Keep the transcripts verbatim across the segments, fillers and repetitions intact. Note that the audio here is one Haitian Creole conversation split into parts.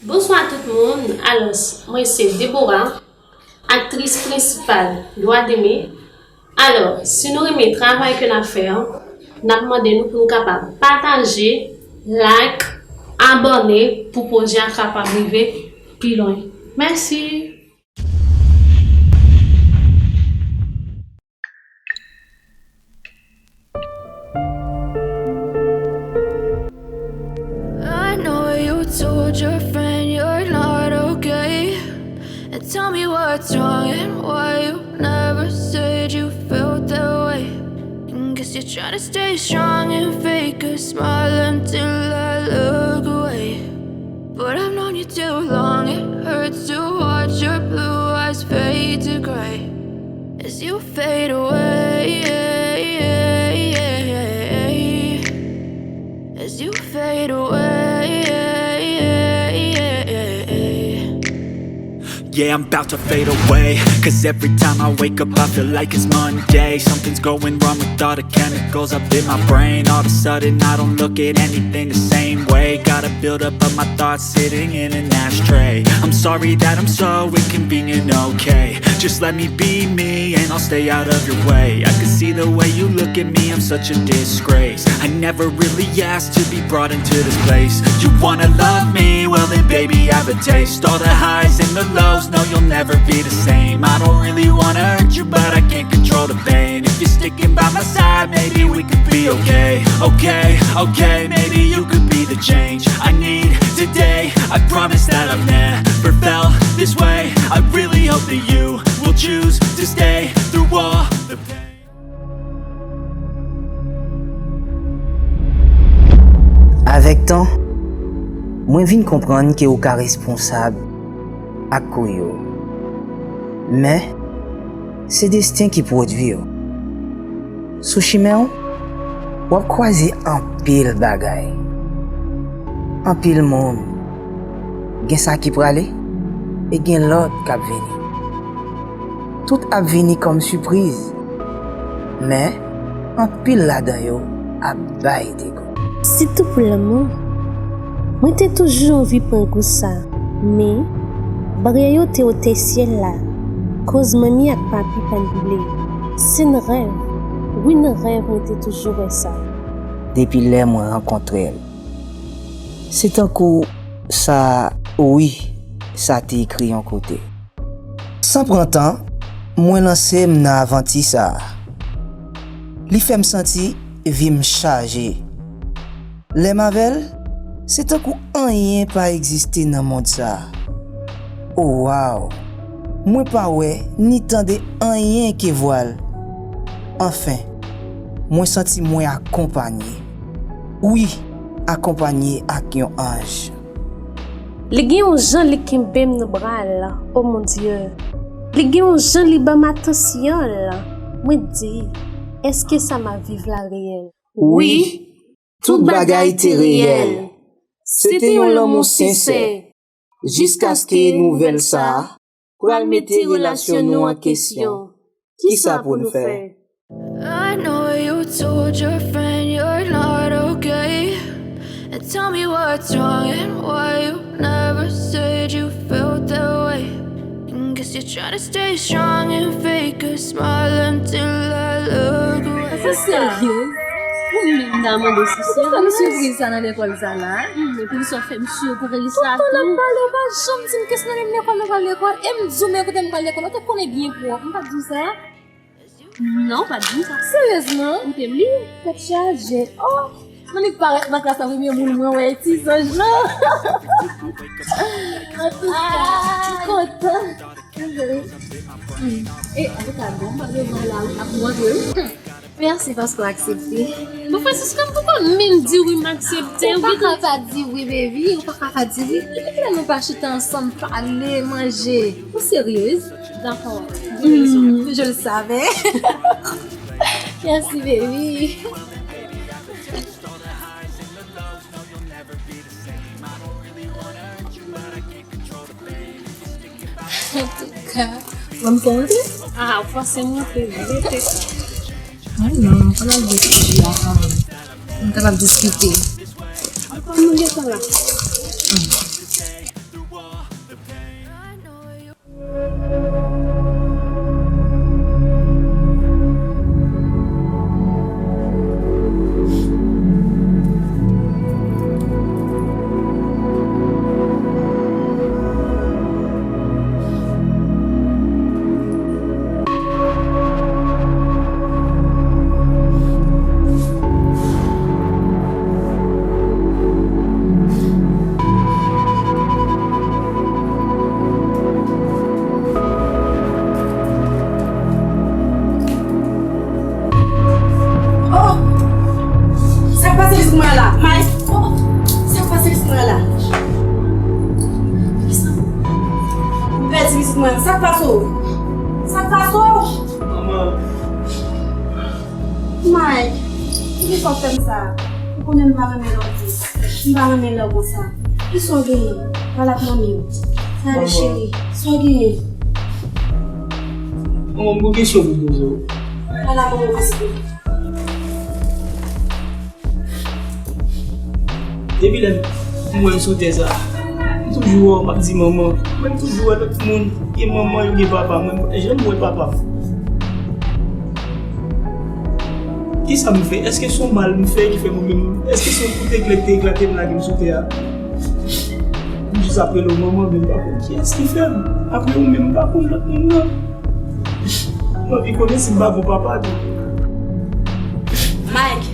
Bonswa tout moun, alò, mwen se Deborah, aktris prensipal Lwa Deme. Alò, si nou renmen travay ke n ap fè an, n ap mande nou pou nou kapab pataje, like, abòne pou pwojè a kapab rive pi lwen. Mèsi! I know you told your friend you're not okay. And tell me what's wrong and why you never said you felt that way. And guess you're trying to stay strong and fake a smile until I look away. But I've known you too long, it hurts to watch your blue eyes fade to gray as you fade away. As you fade away. Yeah, I'm about to fade away. Cause every time I wake up, I feel like it's Monday. Something's going wrong with all the chemicals up in my brain. All of a sudden, I don't look at anything the same way. Got a buildup of my thoughts sitting in an ashtray. I'm sorry that I'm so inconvenient, okay? Just let me be me and I'll stay out of your way. I can see the way you look at me, I'm such a disgrace. I never really asked to be brought into this place. You wanna love me? Well, then, baby, I have a taste. All the highs and the lows, no, you'll never be the same. I don't really wanna hurt you, but I can't control the pain. If you're sticking by my side, maybe we could be okay. Okay, okay, maybe you could be the change I need today. I promise that I've never felt this way. I really hope that you will choose to stay through all the pain. Avèk tan, mwen vin konprann ke ou ka responsab ak kouri w. Men, se desten ki pwodui w. Sou chimen w, w ap kwaze anpil bagay. Anpil moun. Gen sa ki prale, e gen lòt k ap vini. Tout ap vini kòm sipriz, men anpil ladan yo ap bay dego. Sitou pou lanmou. Mwen te toujou anvi pran gou sa, men baryè yo te otè syèl la, koz manmi ak papi pa n vle. Se nan rèv, wi nan rèv mwen te toujou wè sa. Depi lè mwen rankontre l, se tankou sa, wi, sa te ekri yon kote. San pran tan, mwen lanse m nan avanti sa a. Li fè m santi vi m chaje. Lè m avè l, se tankou anyen pa egziste nan mond sa a. O waw! Mwen pa wè ni tande anyen ke vwa l. Anfen, mwen santi mwen akonpanye. Wi, akonpanye ak yon anj. Li gen yon jan li kenbe m nan bra l, o mon Dye. Li gen yon jan li ban m atansyon l. Mwen di, èske sa m ap viv la reyèl? Wi, tout bagay te reyèl. Se te yon lanmou sensè. Jiskaske nouvèl sa a pral mete relasyon nou an kesyon. Kisa pou n fè? I know you told your friend you're not okay. And tell me what's wrong and why you never said you felt that way. And guess you're trying to stay strong and fake a smile until I look away. Ou serye? Ou menm nan mande si se. Ou fè m sipriz sa nan lekòl sa la? Hmm, epi sa fè m sipriz sa tou. Tout tan n ap pale, ou pa janm di m kès nan menm lekòl nou pral lekòl. E m di w men kote m pral lekòl, ou te konnen byen pwòp. M pa t di w sa? Non, ou pa t di m sa. Seryezman? M te bliye. Tèt chaje. Oh! Mwen li parèt nan klas la premye moun mwen wè ti zanj lan. Antouka, m kontan. E, antouka, bon, m pa bezwen la ap mande wi. Mèsi paske w aksepte. Bon, Francisca, m poko menm di wi m aksepte. Ou pa ka pa di wi, baby. Ou pa ka pa di wi. Depi lè nou pa chita ansanm, pale, manje. Ou seryez? Dakò. Mm, je le savais. Merci, baby. Antouka, ban m kontre. Ah, ou fòse m rantre, rete. Ah non, pa n ap diskute la kanmenm. Nou kapab diskite. Ankò moun gentan la. Mwen, sa k pase w? Sa k pase w? Manman. Mike, poukisa w fè m sa? Ou konnen m pa renmen lè w di. M pa renmen lè w konsa. Kisa w genyen? Pale ak manmi w. Sa ale, cheri. Sa w genyen? Manman, m gon kesyon pou m poze w. Pale ak manman w, silvouplè. Depi lè m wè m sou tè sa, m toujou wè w m ap di manman. Mwen m toujou wè lòt moun gen manman, yo gen papa. Mwen m pa janm wè papa m. Kisa m fè? Èske se yon mal m fè ki fè mwen menm? Èske se yon kout eklè ki te eklate m lage m sou tè a? M jis ap rele w manman, men m pa konn kiyès ki fè m. Apre ou menm, m pa konn lòt moun nan. M anvi konnen si m pa gon papa tou. Mike,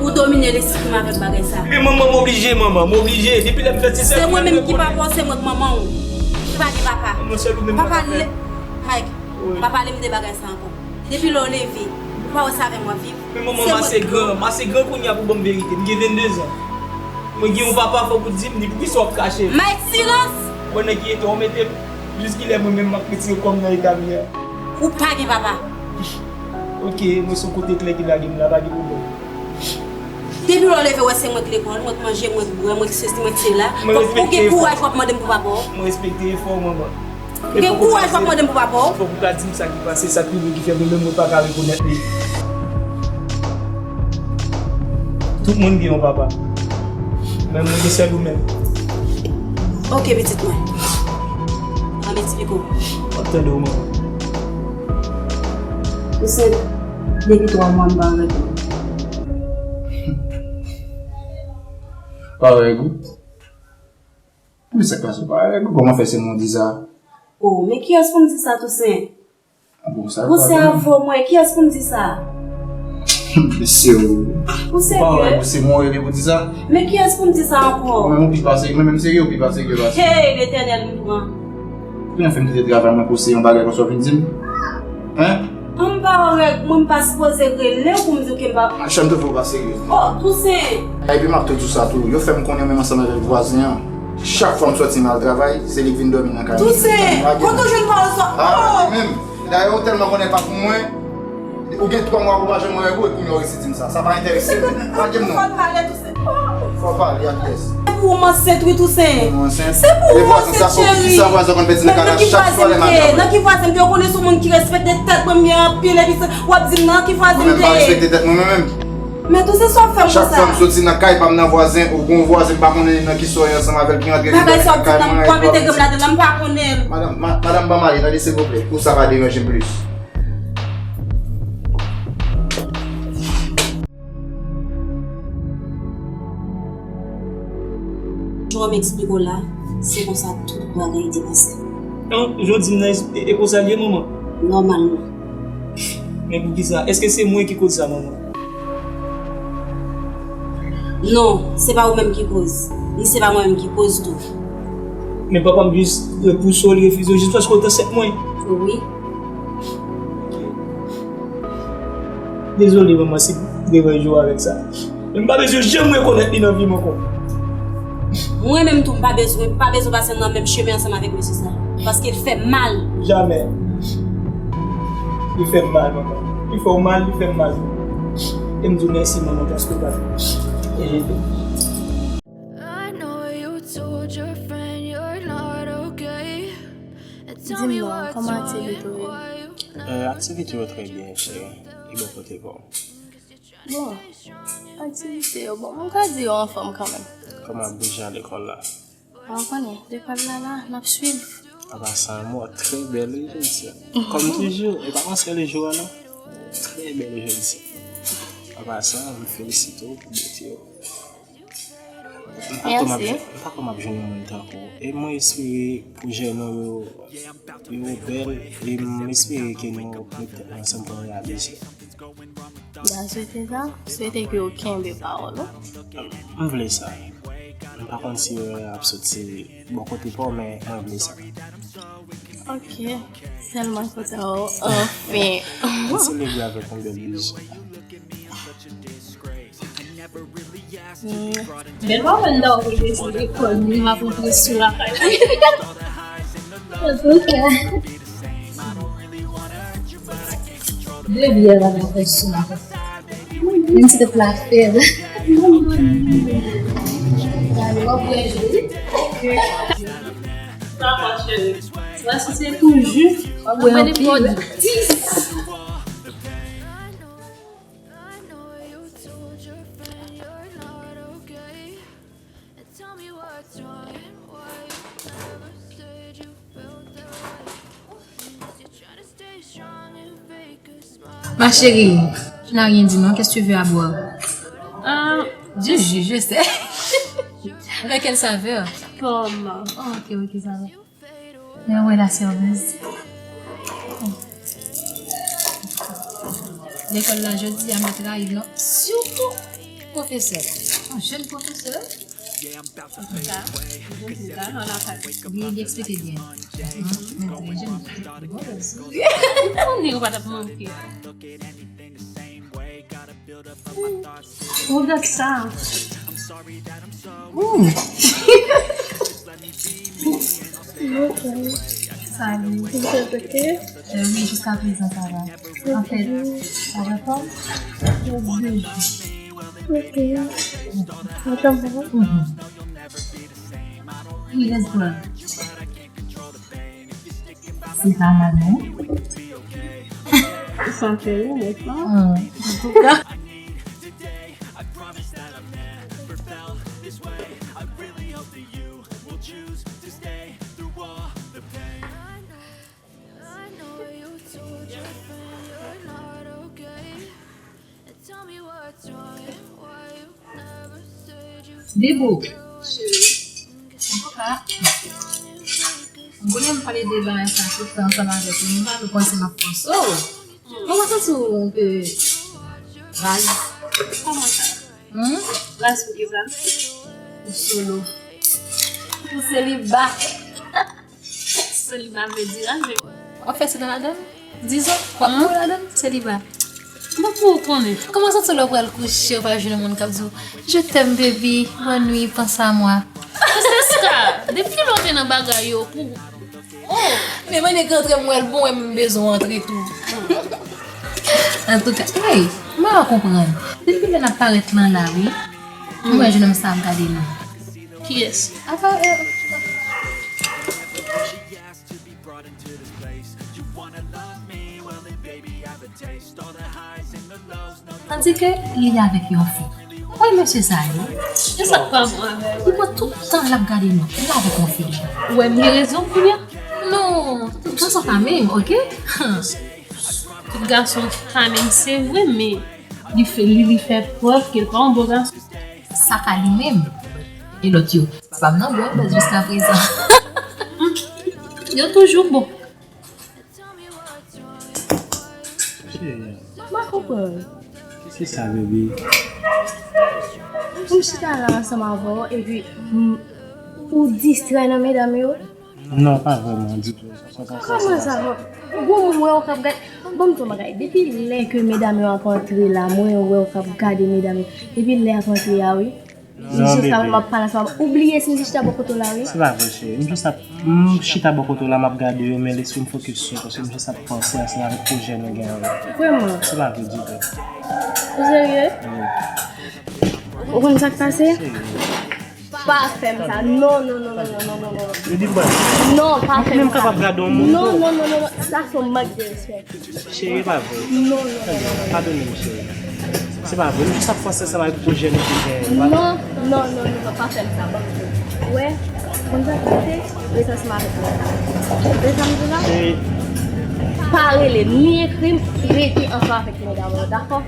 ou domine lespri m avèk bagay sa. Men manman, m oblije, manman, m oblije. Depi lè m fèt, se sèl mwen menm ki papa w, se mwen k manman w. Ou pa gen papa. Manman, sèl ou menm papa m. Mike, pa pale m de bagay sa ankò. Depi lè w leve, ou pa wè se avè m w ap viv. Men manman, m ase gran, m ase gran kounye a pou ban m verite. M gen venndezan. Mwen gen yon papa, fòk ou di m li. Poukisa w ap kache m? Mike, silans! Wè nan ki eta w mete m. Jiskilè mwen menm m ap retire kò m nan eta m ye a? Ou pa gen papa. Ok, mwen se yon kout eklè ki lage m la, pa gen pwoblèm. Depi lè w leve, w wè se mwen k lekòl, mwen k manje, mwen k bwè, mwen k sesi, mwen k sela. Fòk ou gen kouraj w ap mande m pou papa w. Mwen respekte efò w, manman. Ou gen kouraj w ap mande m pou papa w. Fòk ou ka di m sa ki pase, sa k rive ki fè mwen menm mwen pa ka rekonèt li. Tout moun gen yon papa. Men mwen gen sèl ou menm. Ok, pitit mwen. Ann m eksplike w. M ap tande w, manman. Ou se depi twa mwa m pa wè w. Pa wè w? Men sa k pase w pa wè w? Kòman fè se mwen w di sa? Oh, men kiyès pou m di sa, Toussaint? Bon, sa ou se avè w mwen, kiyès pou m di sa? Mesye, ou pa wè pou se mwen w rele pou di sa? Men kiyès pou m di sa ankò? Mwen menm ou pi pase, mwen menm serye ou pi pase ke pase. Hey, Letènèl m pran. Kounye a fè m kite travay mwen pou se yon bagay konsa w vin di m? Hein? An m pa wè règ mwen, m pa sipoze rele w pou m di w ke m pa. Machann, m twouve w pa serye. Oh, Toussaint! Epi m ap tou di w sa tou, yo fè m konnen menm ansanm avèk vwazen an. Chak fwa m sòti m al travay, se li k vin dòmi nan kay mwen. Toussaint, kote w jwenn pawòl sa? Ah, li menm. Dayè, ou tèlman konnen l pa pou mwen, ou gen twa mwa ou pa janm wè règ ou, e kounye a ou resi di m sa. Sa pa enterese m. Lage m non. Fò w pale, Toussaint. Fò w pale a kiyès? Se pou ou m ansent, wi, Toussaint. Ou ansent? Se pou ou m ansent, cheri. Kisa vwazen konn pèdi nan kay la chak swa lè m al travay? Nan ki vwazen m ye? Nan ki vwazen m ye? Ou konnen se yon moun ki respekte tèt mwen, m gen anpil, epi w ap di m nan ki vwazen m ye? Mwen menm pa respekte tèt mwen, mwen menm. Men Toussaint, sa w ap fè m konsa? Chak fwa m soti nan kay pa m nan vwazen, ou gon vwazen m pa konnen nan ki sòy ansanm avè l ki rantre nan kay mwen, nan kay mwen. Bagay sa w ap di nan, m p ap entegre m ladan l, m pa konnen l. Madanm, ma-, madanm, ban m ale, tande, silvouplè. Pou sa pa deranje m plis. Jan m eksplike w la, se konsa tout bagay te pase. Non, jan w di m nan, e, e konsa l ye, manman? Nòmalman. Men poukisa? Èske se mwen ki koz sa, manman? Non, se pa ou menm ki koz. Ni se pa mwen menm ki koz tou. Men papa m jis repouse w, li refize w jis paske w t ansent mwen. Wi. Dezole, manman, si m deranje w avèk sa. Men m pa bezwen janm rekonèt li nan vi m ankò. Mwen menm tou, m pa bezwen, m pa bezwen pase nan menm chemen ansanm avèk mesye sa. Paske l fè m mal. Jamè. Li fè m mal, manman. Li fè w mal, li fè m mal. E m di w mèsi, manman, paske w pa fè m. E je t'aime. I know you told your friend you're not okay. Di m non, kòman aktivite yo ye? Eh, aktivite yo trè byen, cheri. E bò kote pa w? Bon, aktivite yo, bon, m ka di yo anfòm kanmenm. Kòman ap bouje a lekòl la? Ou konnen, lekòl la la, n ap swiv. Apa sa, mò trè bèl wi jodi a. Kòm toujou, e pa yon sèl jou a non. Trè bèl jodi a. Apa sa, m felisite w pou bote w. M pa kwè m ap jwenn, m pa kwè m ap jwenn yon moun tankou w. E mwen espere pwojè nou yo, yo bèl. E m espere ke nou met tèt nou ansanm pou nou reyalize. M ta swete sa, swete ke w kenbe pawòl ou. M vle sa. M pa konn si erè a ap soti bò kote pa w, men mwen vle sa. Ok, sèlman kontan w, anfen. N selebre avèk yon bèl bouji. Bèl moman nan ou rete sou lekòl, nou ap rantre sou lakay. Antouka, de byè la nan fè sou mwen. Menm si te plafè la. Gade, w ap bwè jus. Sa pa cheri. Sa si se tou jus. W ap bwè anpil. Dis. Ma chérie, tu n'as rien dit, non? Qu'est-ce que tu veux à boire? Euh, du jus, je sais. Avec quelle saveur? Pomme. Oh, ok, ok, ça va. Mwen wè la serveuse. Lekòl la jodi a mèt rayi non. Surtout pwofesè. Yon jèn pwofesè. Sa, li eksplike byen. Mwen trè jèn. Ou konnen ou pa t ap manke. Ou gad sa. Sa li. Wi, jiska prezan sa va. Anfèt, sa va pa. Ok. Wi, let's go. Se pa mal, non? Sante yo, nèt la. Antouka. Debo. Antouka, m konnen m pale de bagay sa tout tan ansanm avèk ou, m pa vle panse m ap panse w. Mwen santi w yon pe raz. Kòman sa? Hmm? Raz pou kisa? Ou solo. Ou seliba. Seliba vle di raz. W ap fè sèt an ladan l? Dizon, w ap mouri ladan l? Seliba. Mwen pou ou konnen. Kòman santi w lè w pral kouche, w pral jwenn yon moun k ap di w, "Je t'aime, baby, bonne nuit, pense à moi." Francesca, depi kilè w te nan bagay yo pou Oh! Men mwen nèg rantre m wè l bon, wè m bezwen antre tou. Antouka, hey, m pa konprann. Depi lè n ap parèt lan la, wi. M wè jennonm sa ap gade nou. Kiyès? Apa, eh, Tandike li avèk yon fi. Mwen mesye sa yo. E sa k pa bon avè l? Li pran tout tan l ap gade nou. Li avèk yon fi. Ou wè m gen rezon kounye a? Non, tout gason pa menm, oke? Tout gason pa menm, se vre, men li fè, li, li fè prèv ke l pa yon bon gason. Sa ka li menm. E lòt yo? Sa pa m nan bon, bèl jiska prezan. Yo toujou bon. Cheri. M pa konprann. Kisa, baby? M chita la ansanm avè w, epi m, ou distrè nan medam yo? Non, pa vrèman ditou. Kòman sa, bon? Bon, mwen wè w k ap gade. Bon, m di w bagay. Depi lè ke medam yo ap antre la, mwen wè w k ap gade medam yo. Depi lè y ap antre a, wi. Non, jis la, bebe. M ap pale ansanm. Ou bliye si m te chita bò kote w la, wi. Se pa vre, cheri. M jis ap, m chita bò kote w la, m ap gade yo, men lespri m fokis sou, paske m jis ap panse ansanm avèk pwojè nou gen an. Vrèman? Se pa vre ditou. Ou serye? Wi. Ou konn sa k pase? Serye. Pa fè m sa. Non, non, non. Li di m pa. Non, pa fè m sa. Menm kapab gade yon moun. Non, non, non, non, non. Sa se yon mank de respè. Cheri, e pa vre. Non, non, non, non, non. Padone m, cheri. Se pa vre. Nou jis ap panse ansanm avèk pwojè nou te genyen. Non, non, non, non, non, pa fè m sa, ban m di w. Wè, konn sa k pase? Rete ansanm avèk mwen. Rete ansanm avèk mwen. Cheri. Pa rele m, ni ekri m, rete ansanm avèk medam yo, dakò?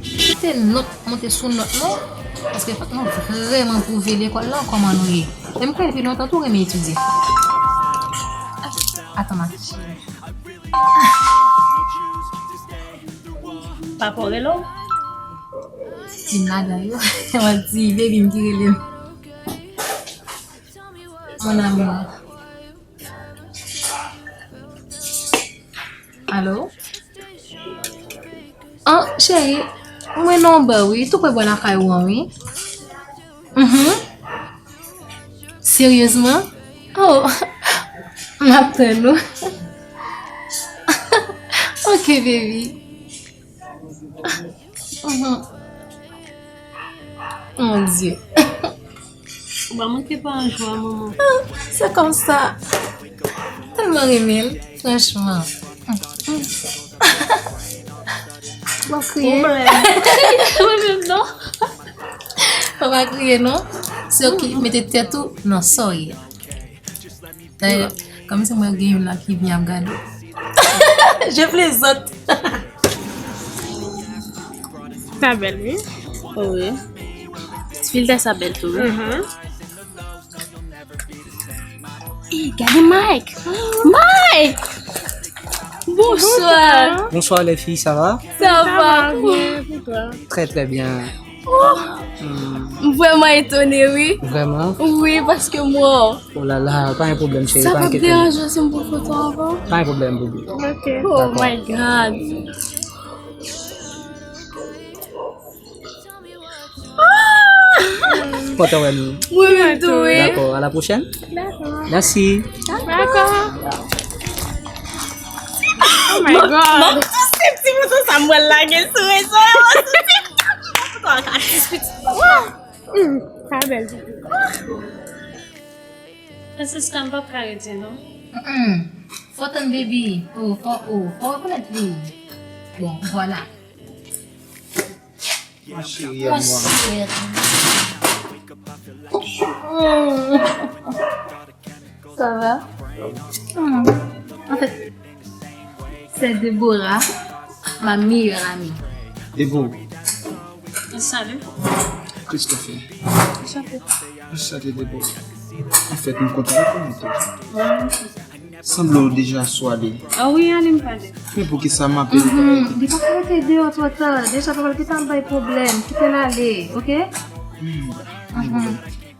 Kite nòt monte sou nòt non, paske fòk nou vrèman pwouve lekòl lan kòman nou ye. Menm kwen epi lontan tou renmen etidye. Atan, ma cheri. Papa w rele w? Ti madan yo, yon ti baby m ki rele m. Mon amour. Alo? An, cheri, mwen nan yon ba wi, tou pre bò lakay ou an wi. Mhm. Seryezman? Oh. M ap tann ou. Ok, baby. Mhm. Mon Dieu. Ou pa manke pa an jwa, manman. Ah, c'est comme ça. Tèlman renmen l, franchman. Bon, kriye. Mwen menm non. Fò pa kriye non. Se ou ki mete tèt ou nan sa w ye. Dayè, kòm se mwen gen youn la ki byen ap gade w. Je plaisante. Sa bèl, wi. Wi. Filtè sa bèl tou, wi. Mhm. Ey, gade Mike! Mike! Bonsoir! Bonsoir les filles, ça va? Ça va? Très très bien. Oh! Hmm. M vrèman etone, wi. Vrèman? Wi, paske mwen. Oh là là, pa gen pwoblèm, cheri, pa enkyete w. Sa p ap deranje w si m pran foto avè w? Pa gen pwoblèm, baby. Ok. Oh my God. Kontan wè nou. Mwen menm tou, wi. Dakò, à la prochaine. Dakò. Merci. Dakò. Oh my God. Mwen tou se ti moso sa mwen lage sou rezo yo, mwen sou TikTok. Mwen tou atis piti. Sa bèl. Francisca, m p ap ka rete non. Mm-mm. Fò tann baby. Oh, fò, oh, fò rekonèt li. Bon, vwala. Mon chéri à moi. Ça va? Hmm. En fait, c'est Déborah, ma meilleure amie. Déborah. Salut. Christopher. Enchanté. Enchanté, Déborah. En fait, m kontan rekonèt ou. Sanble w deja sou ale. Ah wi, ale m pale. Men poukisa m ape l pa rete? Li pa ka rete deyò twò tan. Deja papa l gentan bay pwoblèm. Kite l ale, oke? Hmm.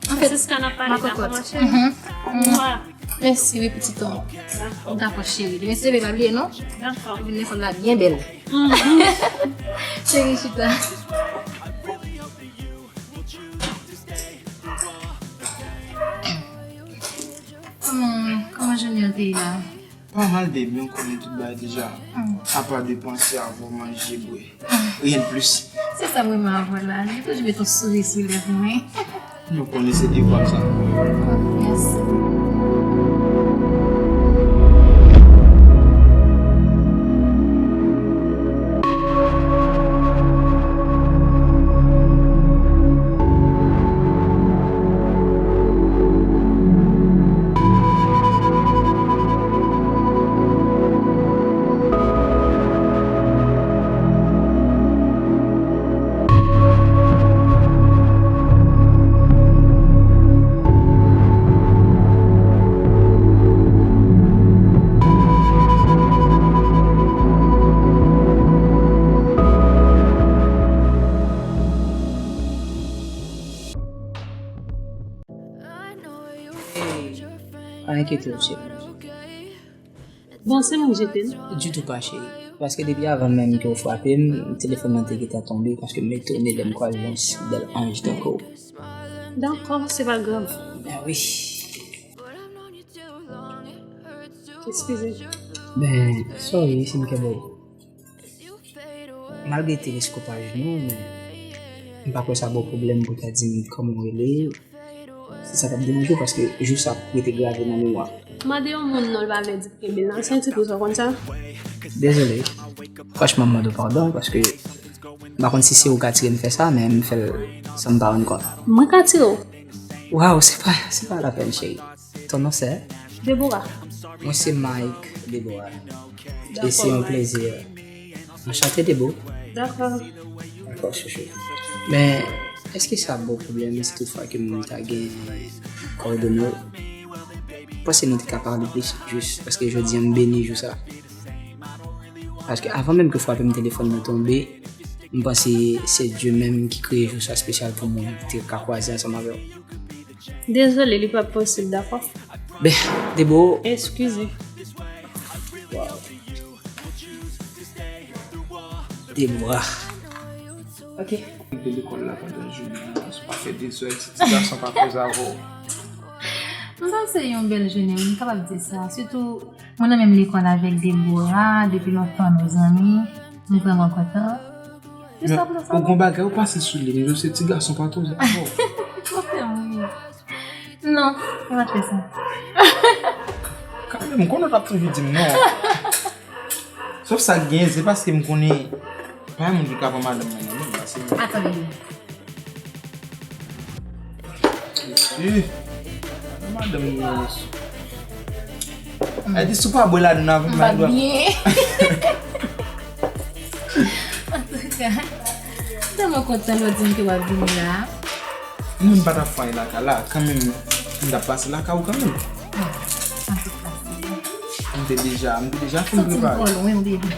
Anfèt, Francisca, n ap pale dakò, ma chérie. Mèsi wi, pitit an. Dakò, cheri. Demen se leve, pa bliye non. Dakò. Vin lekòl la byen bèl. Cheri, chita. Kòman, kòman jounen an te ye la? Pa mal, baby, ou konnen tout bagay deja. Hmm. Apa depanse, avè w manje, bwè. Rien de plus. Se sa m renmen avè w la. Li toujou met yon souri sou lèv mwen. Nou konnen se devwa m sa. Mèsi. Ey, pa enkyete w, cheri. Bon, se mwen k jete l. Ditou pa, cheri. Paske depi avan menm ke w frape m, telefòn nan te gentan tonbe, paske m etone lè m kwaze yon si bèl anj tankou w. Dakò, se pa grav. Ben wi. Eskize. Ben, sorry si m kenbe w. Malgre teleskopaj nou, men m pa kwè sa ba w pwoblèm pou w ta di m kòman w rele. Se sa k ap deranje w, paske jou sa ap rete grave nan memwa. Mande yon moun non, l pa vle di kenbe l nan senti tou, sa w konn sa? Dezole. Franchman, m mande w padon, paske m pa konn si se ou k atire m fè sa, men m fè l san m pa rann kont. Mwen k atire w? Waw, se pa, se pa lapèn, cheri. Ton non se? Deborah. Mwen se Mike Deborah. E se yon plezi. Anchante, Debo. Dakò. Dakò, chouchou. Men, èske sa ba w pwoblèm si toutfwa ke m ta gen kòdone w? M panse nou te ka pale plis jis, paske jodi a m beni jou sa. Paske avan menm ke frape m telefòn nan tonbe, m panse se Dye menm ki kreye jou sa espesyal pou mwen, ki te ka kwaze ansanm avè w. Dezole, li p ap posib, dakò? Ben, Debo. Eskize. Waw. Debora. Ok. Rive lekòl la pandan jounen an, paske w pa fè devwa, ti gason pa koze avè w. M panse yon bèl jounen, wi, m kapab di sa. Sitou, mwen nan menm lekòl avèk Deborah, depi lontan nou zanmi. M vrèman kontan. Jis apre sa, ou gon bagay ou pase sou li, men se ti gason pa toujou avè w. Ou fè m ri. Non, ou pa t fè sa. Kanmenm, m konnen w t ap toujou di m non. Sòf sa k genyen, se paske m konnen pa yon moun ki ka pran madanm mwen nan men m, paske... Atann. Mesye, madanm mwen, mesye. Ay, di si w pa bwè ladan nan, m pa dwa. Antouka, m tèlman kontan lè w di m ke w ap vini la. Mwen m pa t ap fè anyen lakay la, kanmenm, m t ap pase lakay ou kanmenm. Antouka, m te deja, m te deja fin prepare. Soti twò lwen, baby.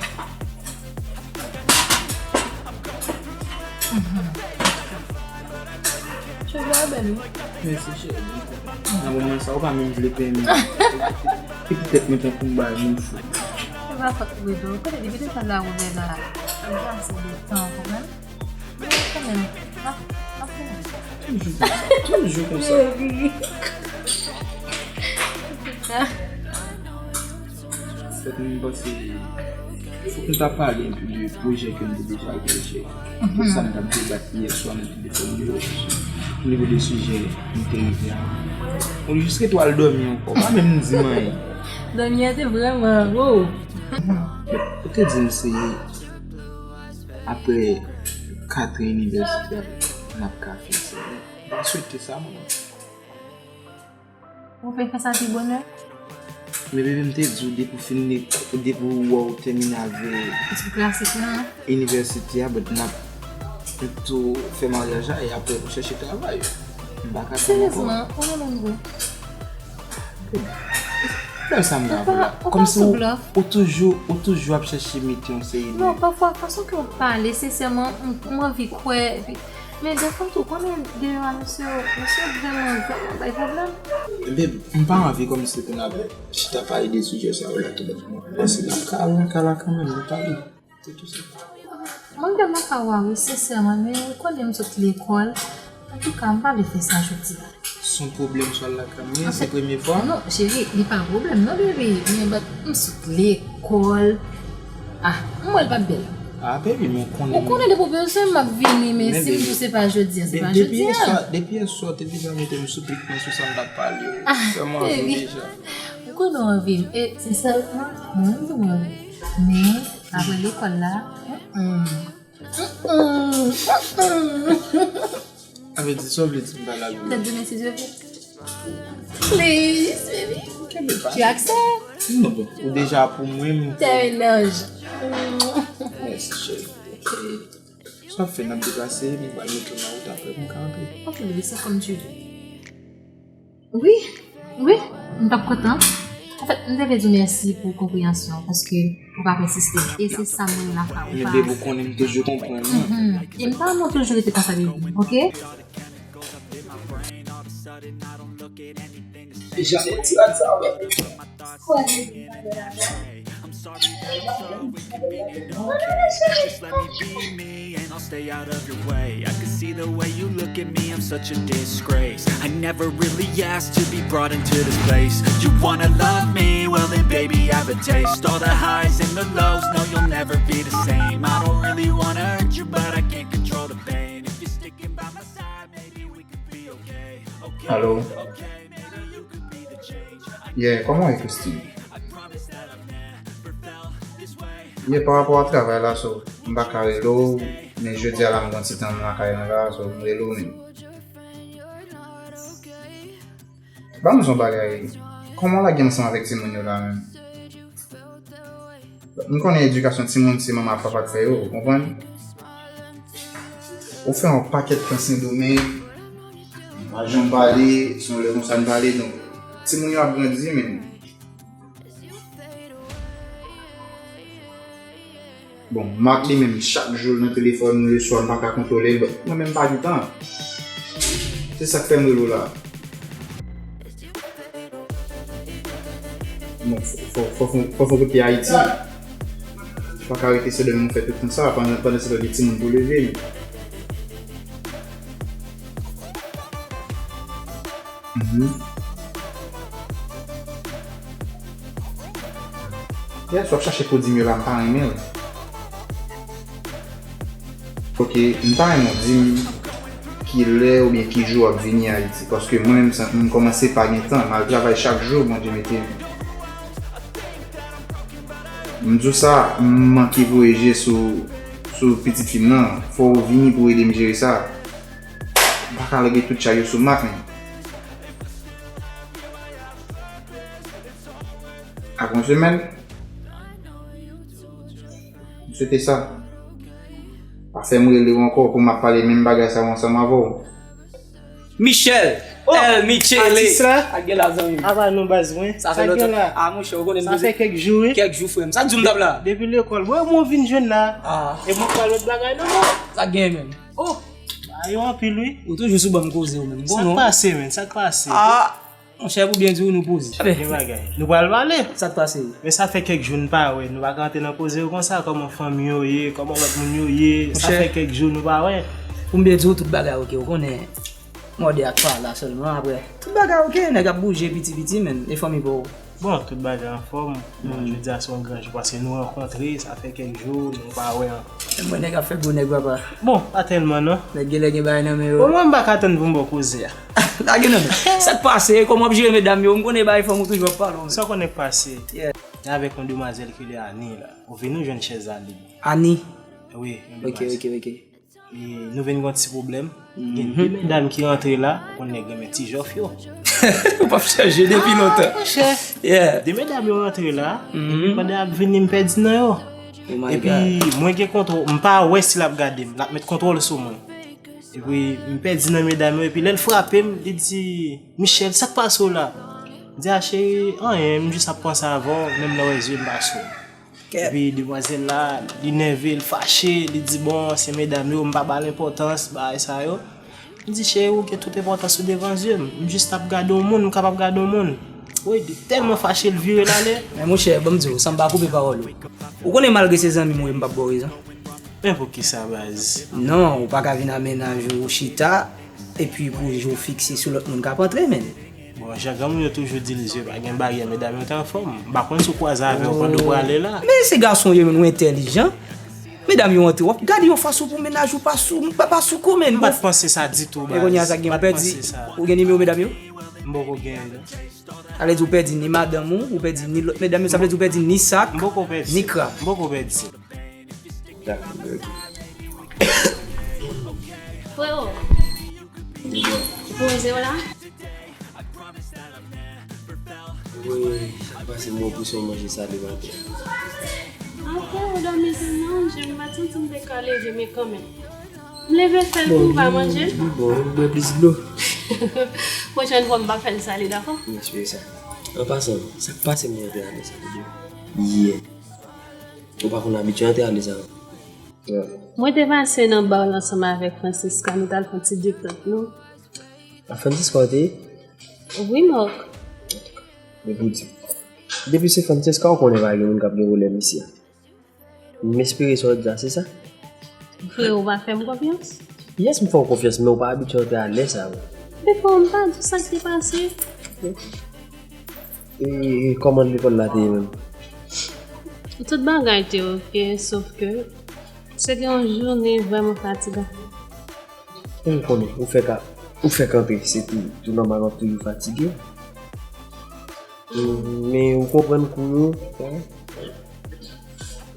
Cheve a bèl, wi. Mèsi, cheri. Nan moman sa, ou pa menm vle penyen m. E poutèt mwen tankou m bay moun fou. Se pa fòt ou, baby. Ou konnen depi desann la, ou vle la. Ou gen ase de tan, ou konprann? Men kanmenm, n ap, n ap fè. Toujou konsa, toujou konsa. Baby. Antouka. Fèt mwen panse, fòk nou ta pale enpe de pwojè ke m te deja gen, cheri. Tout sa n t ap debat yè swa nan telefòn yo, nivo de sijè nou te rive a. Ou jis rete w al dòmi ankò, pa menm di m anyen. Dòmi a te vrèman, wow. Ou te di m se apre kat an inivèsite a n ap ka fini. M pa swete sa, mwen. Ou vle fè sa pi bonè? Men bebe, m te di w depi w fin li, depi w wè w tèmine avè... Etid klasik lan? Inivèsite a, but n ap pito fè maryaj la e apre pou chèche travay. M pa ka tann ankò. Seryezman, ou renmen m vre? Pwoblèm sa m gen avè w la. Ou pa, ou pa sou blòf. Kòmsi ou, ou toujou, ou toujou ap chèche mete yon seri de... Non, pafwa, fason ke w pale, sensèman, m, m anvi kwè, epi Men defwa tou, konnen deyò a, mesye, mesye vrèman, vrèman bay pwoblèm. Babe, m pa anvi kòmsi pou n ap chita pale de sijè sa yo la toulède. Paske n ap ka al lakay la kanmenm, nou pale. Se tou sa. Mwen gen lakay ou a, wi, sensèman, men ou konnen m sot lekòl. Antouka, m pa vle fè sa jodi a. Se yon pwoblèm sou al lakay mwen, se premye fwa? Non, cheri, li pa pwoblèm, non, baby. Men, but, m sot lekòl. Ah, m wè l p ap bèl. Ah, baby, men w konnen. Ou konnen depi w bezwen m, m ap vini, men si m di w se pa jodi a, se pa jodi a. Depi yèswa, depi yèswa, w te deja mete m sou pik mwen sou sa m t ap pale yo. Ah, baby. Ou konnen w anvi m. E, sensèman, mwen menm tou m anvi. Men, apre lekòl la, mm, mm. Mm, mm, mm, mm. Sa vle di, sa w vle di m pa la vini? Peut-être demain, si Dieu veut. Please, baby. Kenbe pa. Tu acceptes? Non, bon, ou deja pou mwen, m... T'es un ange. Mèsi, cheri. Sa fè n ap deplase, m pral mete w nan wout apre pou m ka antre. Ok, baby, c'est comme tu veux. Wi, wi, m t ap kontan. Anfèt, m te vle di w mèsi pou konpreyansyon, paske ou pa pèsiste. E se sa m renmen lakay ou. Men babe, ou konnen m toujou konprann ou. Mhm. E m pa renmen w toujou rete konsa, baby, ok? Deja, ti rad sa, wè. Just let me be me and I'll stay out of your way. I can see the way you look at me, I'm such a disgrace. I never really asked to be brought into this place. You wanna love me? Well, then, baby, have a taste. All the highs and the lows, no, you'll never be the same. I don't really wanna hurt you, but I can't control the pain. If you're sticking by my side, maybe we could be okay. Okay, okay, maybe you could be the change. Yeah, kòman w ye, Christine? Yeah, pa rapò a travay la, so, m pa ka rele w, men jodi a la, m gen ti tan m lakay mwen la, so, m rele w menm. Ban m di w yon bagay, kòman w lage ansanm avèk timoun yo la menm? M konnen edikasyon timoun se manman ak papa k fè yo, ou konprann? Ou fè yon pakèt tan Sendomeng, m pa janm pale, se yon lè konsa n pale, donk, timoun yo ap grandi, men. Bon, Marc li menm, chak jou l nan telefòn, leswa m pa ka kontwole l, bon, mwen menm m pa gen tan. Se sa k fè m rele w la. Bon, fò, fò, fò, fò, fò fè yon kout pye Ayiti. Ou pa ka rete Sendomeng fè tout tan sa, pandan, pandan se tan gen timoun pou leve. Mhm. Yes, w ap chache pou di m yo la, m pa renmen l. Ok, m ta renmen w di m kilè oubyen ki jou w ap vini Ayiti, paske mwen menm, sa, m kòmanse pa gen tan, m al travay chak jou Bondye mete m. M di w sa, m manke voye je sou, sou pitit fi m nan, fò w vini pou w ede m jere sa. M pa ka lage tout chay yo sou Mak, men. Apre yon semèn, m swete sa. Pa fè m rele w ankò pou m ap pale menm bagay sa yo ansanm avè w. Michel, El Michele. Atis la? Ak gen la zanmi. Apa nou baz mwen? Sa fè lontan. Gen la? Ah, monchè, ou konnen m Sa bezwen. Fè kèk jou wi. Kèk jou, frè m. Sa di w m t ap la? Depi lekòl. Mwen, mwen vin jwenn la. Ah. E mwen pa lòt bagay non, non. Sa gen, men. Oh! Ba yo anpil wi. Ou toujou sou ban m koze ou menm. Sa k pase, men? Sa k pase? Ah! Monchè, pou byen di w, nou poze. Gen bagay. Nou pral pale. Sa k pase? Men sa fè kèk jou n pa wè. Nou pa ka antre nan koze yo konsa. Kòman fanmi yo ye? Kòman lòt moun yo ye? Sa Monchè. Fè kèk jou nou pa wè. Pou m byen di w, tout bagay oke. Ou konnen, mòde ak pa la sèlman. Apre, tout bagay oke. Nèg ap bouje piti piti, men. E fanmi pa w? Bon, tout bagay anfòm. Bon, jodi a se yon gran jou paske nou rankontre. Sa fè kèk jou nou pa wè ankò. Mwen nèg ap fè gwo nèg, papa. Bon, pa tèlman non. Nèg genlè gen bagay nan men Bon, yo. mwen m pa ka tann pou m ba w koze a. Lage nan men. Sa k pase? Kòman w ap jere medam yo? M konnen bagay fanm ou toujou ap pale w, men. Sa w konnen k pase? Yeah. Gen avèk yon demwazèl ki rele Ani la. Ou vin ou jwenn chèz Ani. Ani. Wi, yon Ok, demwazèl. Ok, ok. E nou vin gen yon ti pwoblèm. Gen de medam ki rantre la, ou konnen gen men ti jòf yo. Ou p ap chanje depi lontan. Monchè, Yeah. de medam yo rantre la, epi pandan y ap vini m pèdi nan yo. Oh my Epi God. Mwen gen kontwòl, m pa wè si l ap gade m, l ap met kontwòl sou mwen. Epi m pèdi nan medam yo, epi lè l frape m, li di, Michel, sa k pase w la? M di, a cheri, anyen, m jis ap panse avè w, menm lè w wè zye m pa sou w. Epi demwazèl la, li nève, l fache, li di, bon, se medam yo, m pa ba l enpòtans, bagay sa yo. M di, cheri, ou gen tout enpòtans ou devan zye m. M jis t ap gade yon moun, m kapab gade yon moun. Wi, li tèlman fache, l vire l ale. Men monchè, ban m di w, san m pa koupe pawòl ou. Ou konnen malgre se zanmi m ou ye, m p ap ba w rezon. Men poukisa, baz? Non, ou pa ka vin a mennaj ou chita, epi pou je w fikse sou lòt moun k ap antre, men. Bon, jan granmoun yo toujou di l, zye pa gen baryè, medam yo t anfòm. M pa konn si w kwaze avè yo pandan w prale la. Men se gason yo, men nou entèlijan. Medam yo antre, w ap gade yon fason pou mennaj ou pa sou, pa, pa sou kou, men. M pa t panse sa ditou, baz. E kounye a sa gen, M ou pa t pèdi, panse sa. Ou gen nimewo medam yo? M poko gen, non. Sa vle di ou pèdi ni madanm ou, ou pèdi ni lòt medam yo, sa vle di ou pèdi ni sak, M poko pèdi. Ni krab. M poko pèdi. Freo, poze w la. Wi, sa k pase, mwen pou se yon manje sale maten. Apre ou dòmi tou non, je m pa t santi m te ka leve, men kanmenm. M leve fè l pou w pa manje l. Bon, m bwè plis dlo. Pwochèn fwa m pa fè l sale, dakò? M espere sa. An pasan, sa k pase mwen antre ale sa pou di w? Yè. Ou pa konn abitye antre ale sa. Mwen te pase nan ba w la ansanm avèk Francisca, nou t al fè yon ti detant, non? A Francisca w te ye? Wi, Mark. Men pou di. Depi se Francisca, ou konnen pa gen moun k ap gen pwoblèm isi a. M espere sa w ap di a, se sa? Freo, ou pa fè m konfyans? Yes, m fè w konfyans, men ou pa abitye antre alè sa yo. Befo, m pa di w sa k te pase. E, e kòman lekòl la te ye menm? Tout bagay te oke, sof ke se te yon jounen vrèman fatigan. Ou konnen, ou fèk a, ou fèk antre, se tou, tou nòmal w ap toujou fatige. Men ou konprann kou yo, hein?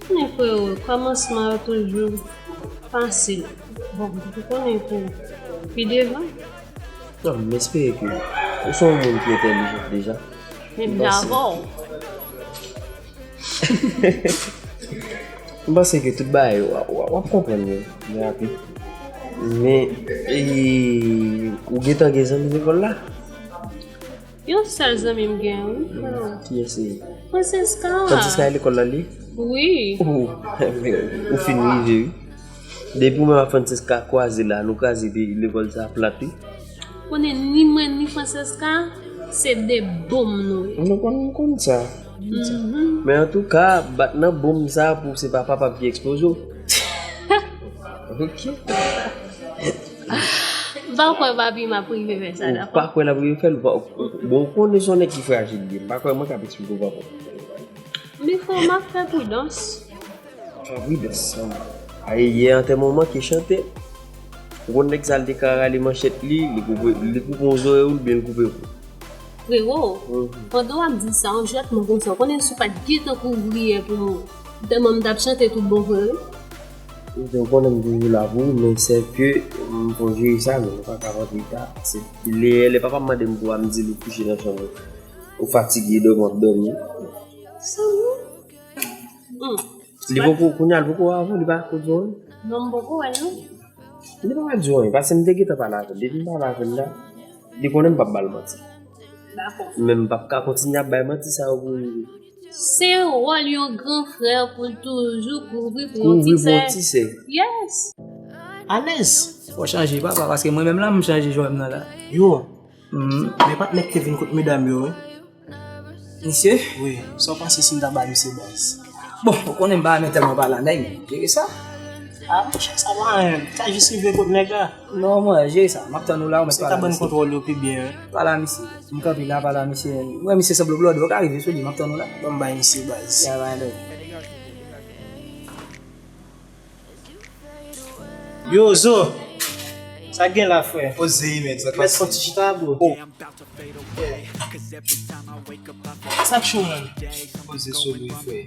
Men freo, kòmansman yo toujou fasil. Bon, ou konnen kou pi devan. Non, m espere ke ou se yon moun ki entèlijan deja. Menm jan avè w. M panse ke tout bagay w, w, w ap konprann yo, men apre. Men, e, ou gentan gen zanmi lekòl la? Yon sèl zanmi m gen, wi, freo. Kiyès se? Francisca. Francisca e lekòl la li? Wi. Ou, ou fin rive, wi. Depi ou menm ak Francisca kwaze la, nou kraze peyi lekòl sa plat, wi. Konnen ni mwen ni Francisca, se de bonm nou ye. Nou konn, konn sa. Mhm. Men antouka, bat nan bonm sa pou se pa papa m ki eksploze w. Ok. M pa kwè papi m ap rive fè sa, Ou dakò? pa kwè l ap rive fè l, ou pa, bon, ou konnen se yon nèg ki frajil li ye. M pa kwè mwen k ap eksplike w papa. Men frè m ap fè pridans. Fè pridans, sa. Ay, yè antèman w manke chante. Ou konn nèg sa, l te ka rale manchèt li, li koupe, li koupe yon zòrèy ou, oubyen l koupe kou. Frewo, pandan w ap di sa, yon jwètman konsa, ou konnen si w pa t gentan kouvri yè pou mwen, tèlman m t ap chante tout bon vre, wi. Ou konnen m toujou la pou ou, men sèke m fò jere sa, men m pa ka rantre ta. Se lè, lè papa m mande m pou a, m di l ou kouche nan chanm ou. Ou fatige, dòmi w ap dòmi. Sa vre? Hmm. Li poko, kounye a, li poko avè w, li pa ko di w anyen? Non, m poko wè l, non. Li pa ka di w anyen, paske m te gentan pale avè l. Depi m pale avè l la, li konnen m p ap ba l manti. Dakò. Men m p ap ka kontinye ap bay manti sa yo pou rive. Se wòl yon gran frè pou l toujou kouvri pou yon ti sè. Kouvri pou yon ti sè. Yes. Alèz. Fò chanje, papa, paske mwen menm la, m chanje jwè m nan la. Yo, men patnè k te vin kot medam yo, wi. Misye? Wi, sa w panse si m ta ba misye baz? Bon, ou konnen m pa renmen tèlman pale a nèg, men jere sa. A, monchè, sa pa anyen. Sa jis rive kot nèg la. Non, mwen, jere sa. M ap tann ou la, ou mèt pale a misye. Se ta bann kontwòl yo pi byen, wi. Pale a misye. M kanpe la, pale a misye. Ou wè misye sanble blòdè, ou ka rive sou li, m ap tann ou la. Ban m bay misye baz. Ya, bay love. Yo, Zo! Sa k gen la, frè? Poze, men, sa k pase? Mèt fon ti chita, bro. Oh. Sa k cho, man? Poze sou li, frè.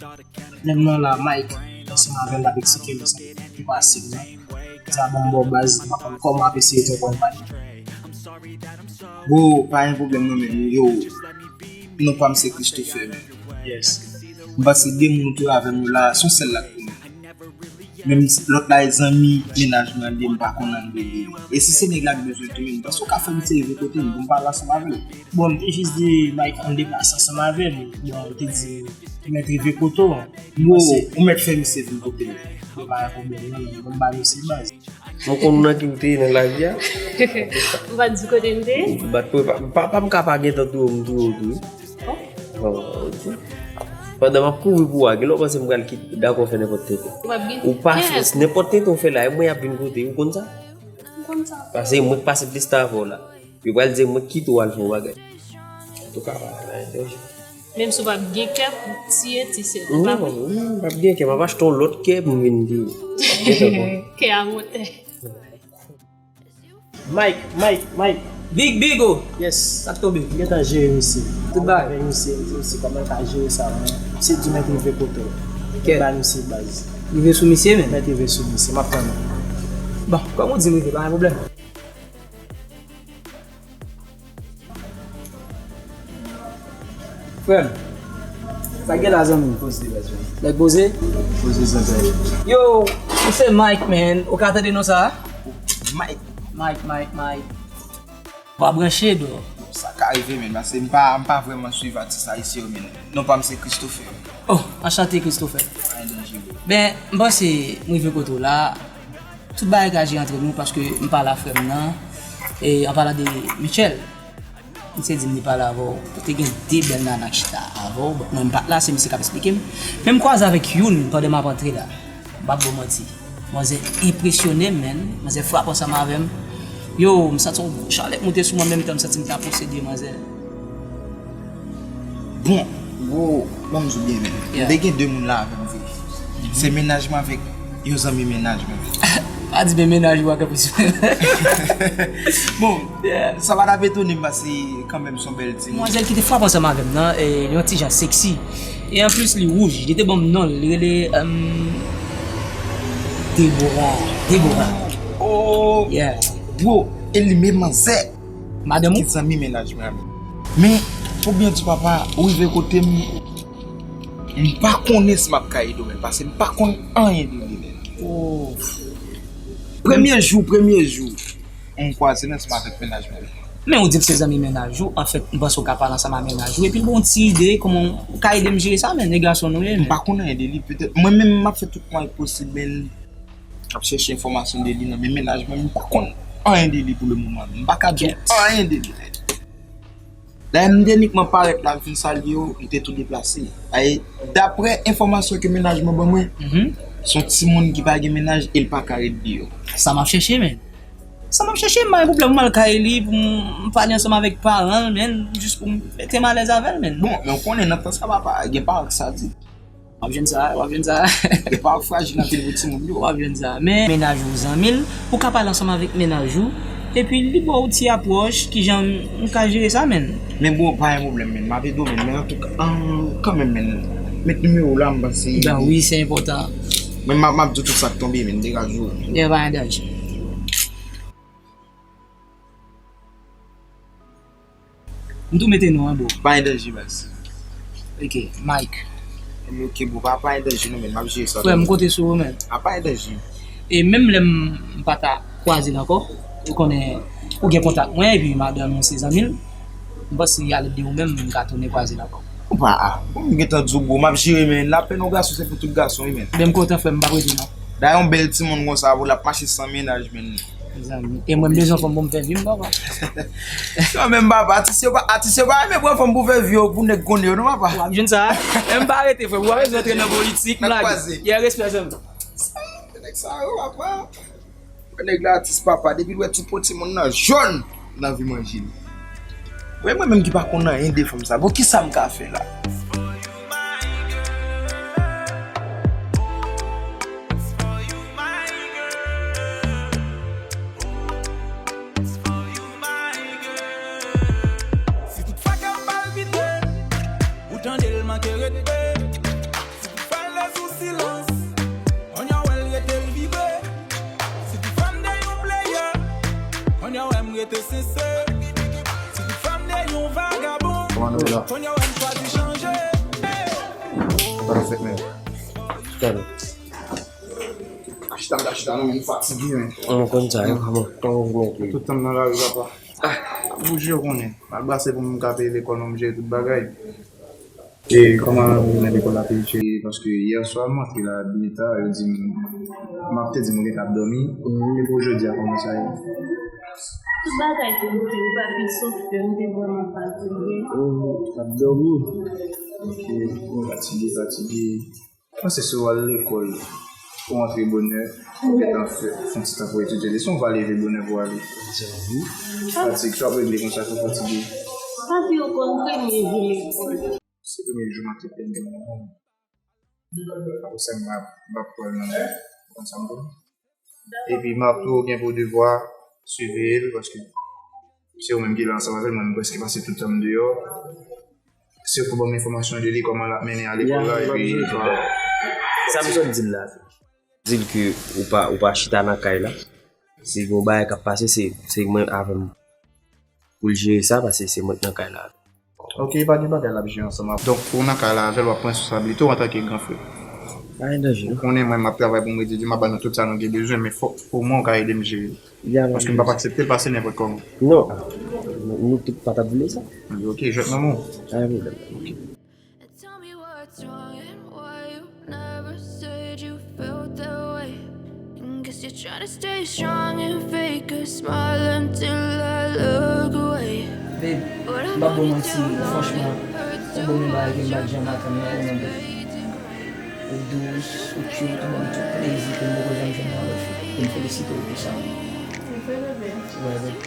Nèg nan la, Mike, ansanm avè l, l ap eksplike m sa ki pase m nan. Sa bon, bon, baz, m ap konn kòman ap eseye tonton Mike. Bro, pa gen pwoblèm non, men yo, non pa m se Christopher, men. Yes. M panse de moun ou te avè m yo la, se yon sèl la k pou mwen. Menm lòt la e zanmi mennaj mwen li, m pa konn ann rele li. E si se nèg la k bezwen tou, menm, paske ou ka fè misye rive kote m pou m pale ansanm avè l. Bon, m te jis di Mike ann deplase ansanm avè m. Bon, li te di li mèt rive kote w. Yo, ou mèt fè misye vin kote m. Yo, pa gen pwoblèm, non, men bon, m ba misye baz. Mwen konn nan ki m te ye nan lavi a. M pa t di kote m te ye. M pa t prepa-, papa m ka pa gentan touye w, m touye w tou, wi. Oh. Oh, ok. Pandan m ap kouvri pou w a, gen lè w panse m pral kit-, dakò fè nenpòt tenten. Ou pa fè nenpòt tenten w fè la, e mwen y ap vin kote, ou konn sa? M konn sa. Paske mwen k pase plis tan avè w la. Yo pral di mwen kite w al fè yon bagay. Antouka, pa gen danje. Menm si w pa gen kè pou tiye ti sè, ou pa vre? Non, non, m p ap gen kè, m ap achte yon lòt kè pou m vin di. Kè a motè. Mike, Mike, Mike. Big, Big, oh. Yes. Sa k tonbe? M gentan jere misye. Tout bagay. Avèk misye, misye kòman l ka jere sa, men. Misye di mèt rive kote w. Kè. Bay misye baz. Rive sou misye, men. Mèt rive sou misye, m ap tann ou. Bon, kòm ou di m rive, pa gen pwoblèm. Frè m, sa k gen la, zanmi m? Poze, baz, man. Nèg poze? Poze, zanmi. Yo, ou se Mike, man. Ou ka tande non sa? Mike. Mike, Mike, Mike. Ou pa branche, bro. Sa ka rive, man, paske m pa, m pa vrèman swiv atis ayisyen yo, man. Non pa m se Christopher. Oh, anchante, Christopher. Pa gen danje, bro. Ben, m panse m rive kote w la. Tout bagay ka jere antre nou paske m pale a frè m nan, e an palan de Michel, misye di m li pale avè w, ou te gen de bèl nana k chita avè w, bon, mwen m pa t la, se misye k ap eksplike m. Men m kwaze avèk youn pandan m ap antre la, m p ap ba w manti. Manzè enpresyone m, man, manzè frape ansanm avè m. Yo, m santi yon gwo chalè k moute sou mwen, menm tan m santi m ta posede manzè. Bon, bro, ban m di w byen, men. Yeah. M te gen de moun la avè m vre. Se mennaj mwen avèk yon zanmi mennaj mwen. Pa di men mennaj ou a kanpe sou. Bon, yeah, sa pa t ap etone m paske kanmenm se yon bèl timoun. Manzèl ki te frape ansanm avè m nan, e, li yon ti jan seksi. E anplis, li wouj. Li te ban m non l. Li rele, um, Deborah. Deborah. Oh, yeah, bro, e li menm manzè. Madanm ou? Ki zanmi mennaj mwen an. Men, pou byen di papa, ou rive kote m, m pa konnen si m ap ka ede w, men, paske m pa konn anyen de li, men. Oh. Premye jou, premye jou, m kwaze l ansanm avèk mennaj mwen. Men ou di m se zanmi mennaj ou, anfèt, m panse w ka pale ansanm ak mennaj ou, epi l ba w yon ti ide, kòman w ka ede m jere sa, men, e gason nou ye, men. M pa konn anyen de li, petèt, mwen menm, m ap fè tout mwayen posib, men, ap chèche enfòmasyon de li nan men mennaj mwen, m pa konn anyen de li pou le moman. M pa ka di w anyen de li. Dayè, m te inikman parèt la, m fin salye yo, li te tou deplase. Dayè, daprè enfòmasyon ke mennaj mwen ban mwen, se yon timoun ki pa gen mennaj e l pa ka ret deyò. Sa m ap chèche, men. Sa m ap chèche, m pa gen pwoblèm, m al kay li pou m, m pale ansanm avèk paran l, men, jis pou m mete m alèz avè l, men. Bon, men w konnen nan tan sa, papa, gen paran k sadik. W ap jwenn sa, w ap jwenn sa. Yo pa frajil anpil pou timoun yo. W ap jwenn sa. Men mennaj ou zanmi l, ou ka pale ansanm avèk mennaj ou, epi li ba w ti apwòch, kijan m ka jere sa, menn. Men bon, pa gen pwoblèm, menn. M ap ede w, menn. Men antouka, an, kanmenm, menn. Met nimewo w la, m panse. Ben wi, se enpòtan. Men m ap, m ap di w tout sa k tonbe, menn. Degaje w. Yo, pa gen danje. M tou mete non an, bro. Pa gen danje, baz. Ok, Mike. Ok, bro, pa, pa gen danje, non, men m ap jere sa. Frè, m konte sou ou, men. A, pa gen danje. E menm lè m pa ta kwaze l ankò, ou konnen, ou gen kontak mwen, epi madanm ou se zanmi l, m panse y al ede ou menm, m ka tounen kwaze l ankò. Ou pa, a, bon, m gentan di w, bro, m ap jere, men. Lapenn yon gason, se pou tout gason, wi, men. Ben, m kontan, frè, m p ap rete, non. Dayè, yon bèl timoun konsa, bro, l ap mache san mennaj, men. Mezanmi. E mwen, m bezwen fanm pou m fè vi m, papa. Non, men papa, atis yo pa, atis yo pa renmen pran fanm pou fè vi yo, pou nèg konnen yo, non, papa. W ap jwenn sa. Men m pa rete, frè. W ap bezwen antre nan politik, m lage. N ap kwaze. Yeah, respè, zanmi. Nèg sa yo, papa. Nèg la atis, papa. Depi l wè ti po timoun nan jòn, l anvi manje l. Mwen, mwen menm ki pa konn anyen de fanm sa. Bon, kisa m ka fè la? Si tout fraka palpite, ou tande l manke respè. Si tout fraka sou silans, kounye a w wè l rete l vibre. Si tout fanm de yon player, kounye a w wè m rete sensè. Si tout fanm de yon vagabon, kounye a w wè m chwazi chanje. Parfait, man. Tell me. Achita, m ta chita, non, men m fatige, men. Mwen konn sa, yo, kòman, kòman w vin antre? Tout tan m nan lari, papa. Ah, bouje, ou konnen. M al brase pou m ka peye lekòl, non, m jere tout bagay. E kòman ou mennen lekòl la, Peyche? Paske yè swa, m antre la byen ta, yo di m, m ap te di m ou gentan ap dòmi. Mhm. E pou jodi a, kòman sa ye? Tout bagay te oke, wi, papi, sof ke m te vrèman fatige. Mhm, ap dòmi. Ok, bon, fatige, fatige. Panse si w al lekòl, ou antre bonè, ou gentan fè, fè yon ti tan pou etidye leson, ou va leve bonè pou ale. Fatig, sa w ap regle konsa, fò fatige. Papi, ou konn premye jou lekòl. Se premye jou m ap te plenyen. Apre sa, m ap, m ap pral nan, konsa m konn. Epi m ap tou gen pou devwa siveye l, paske se ou menm ki la ansanm avè l, mwen m prèske pase tout tan m deyò. Se ou pou ban m enfòmasyon de li, kòman l ap mennen a lekòl la, epi sa m sot di l la. Di l ke ou pa, ou pa chita nan kay la. Si gen yon bagay k ap pase, se, se mwen avè m pou l jere sa, paske se mwen k nan kay la. Ok, pa gen bagay, l ap jere ansanm avè w. Donk, ou nan kay la avè l, w ap pran responsabilite w antanke gran frè. Pa gen danje, non. Ou konnen mwen, m ap travay pou m redi di, m ap ba nou tout sa nou gen bezwen, men fòk omwen ou ka ede m jere. Ya, paske m p ap aksepte l pase nenpòt kòman. Non. Nou, nou tout pa t ap vle sa. Ok, jwèt nan men w. Pa gen pwoblèm. Ok. And tell me what's wrong and why you never said you felt that way. And guess you're trying to stay strong and fake a smile until I look away. Babe, m p ap ba w manti, franchman, ou ban m yon bagay ke m pa t janm atann nan ou non, babe. Ou dous, ou cute, ou ban m tout plezi ke m poko janm jwenn nan lòt fi. E m felisite w pou sa. Se vre, bebe. Wè, babe.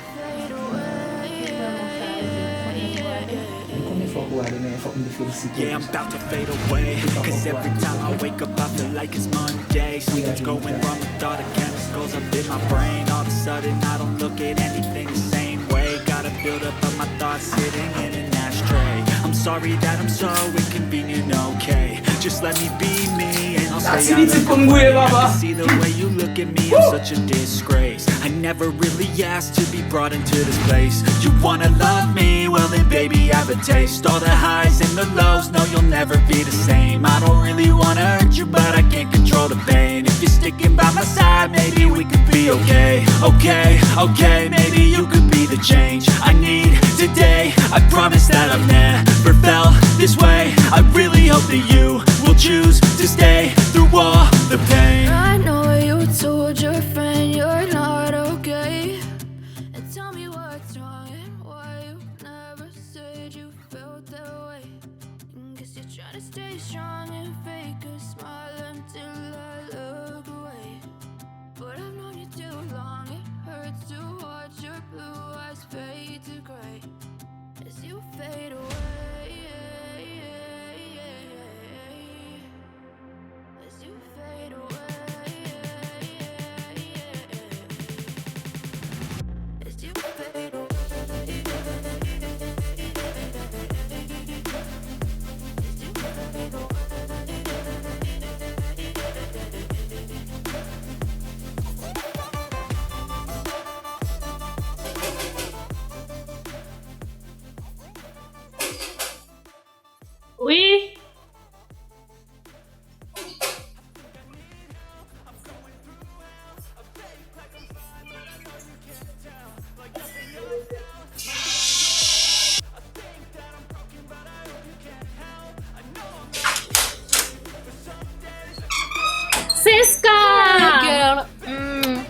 Mwen konnen fòk ou ale, men fòk m te felisite w pou sa. Yeah, I'm about to fade away. Cause every time I wake up, I feel like it's Monday. Something's going wrong with all the chemicals up in my brain. All of a sudden, I don't look at anything the same way. Got a buildup of my thoughts sitting in an ashtray. I'm sorry that I'm so inconvenient, okay? Just let me be me and I'll stay out of the way. I can see the way you look at me, I'm such a disgrace. I never really asked to be brought into this place. You wanna love me? Well then, baby, I have a taste. All the highs and the lows, no, you'll never be the same. I don't really wanna hurt you, but I can't control the pain. If you're sticking by my side, maybe we could be okay. Okay, okay, maybe you could be the change I need today. I promise that I've never felt this way. I really hope that you will choose to stay through all the pain. I know you told your friend you're not okay. And tell me what's wrong and why you never said you felt that way. Guess you're trying to stay strong and fake a smile until I look away. But I've known you too long, it hurts to watch your blue eyes fade to gray as you fade away. Wi. Siska! Hey, girl. Hmm.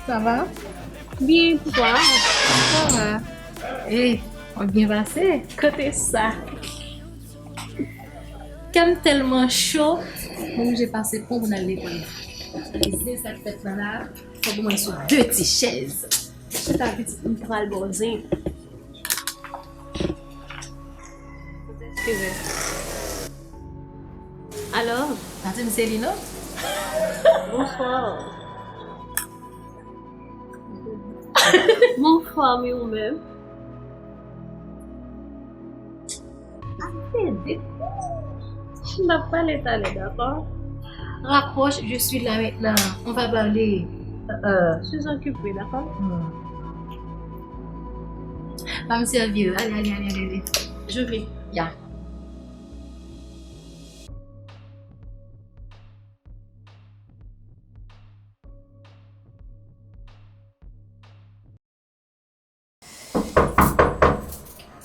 Sa va? Byen, poukwa? Sa va. Hey, w ap byen pase? Kote sa? Kè m tèlman cho, mwen oblije pase pon pou n al lekòl la. Zen sa k fèt la la, fòk mwen sou de ti chèz. Chita pitit, m pral ba w zen. Eskize. Alò? Pa di m se li non? Bonswa. M anfòm, e ou menm? Ase de kou. M ap pale talè, dakò? Raccroche, je suis là maintenant. On va parler. Euh, euh, je suis occupée, d'accord? Hmm. Pa m sèvi yo. Allez, allez, allez, allez, allez. Je vais. Ya.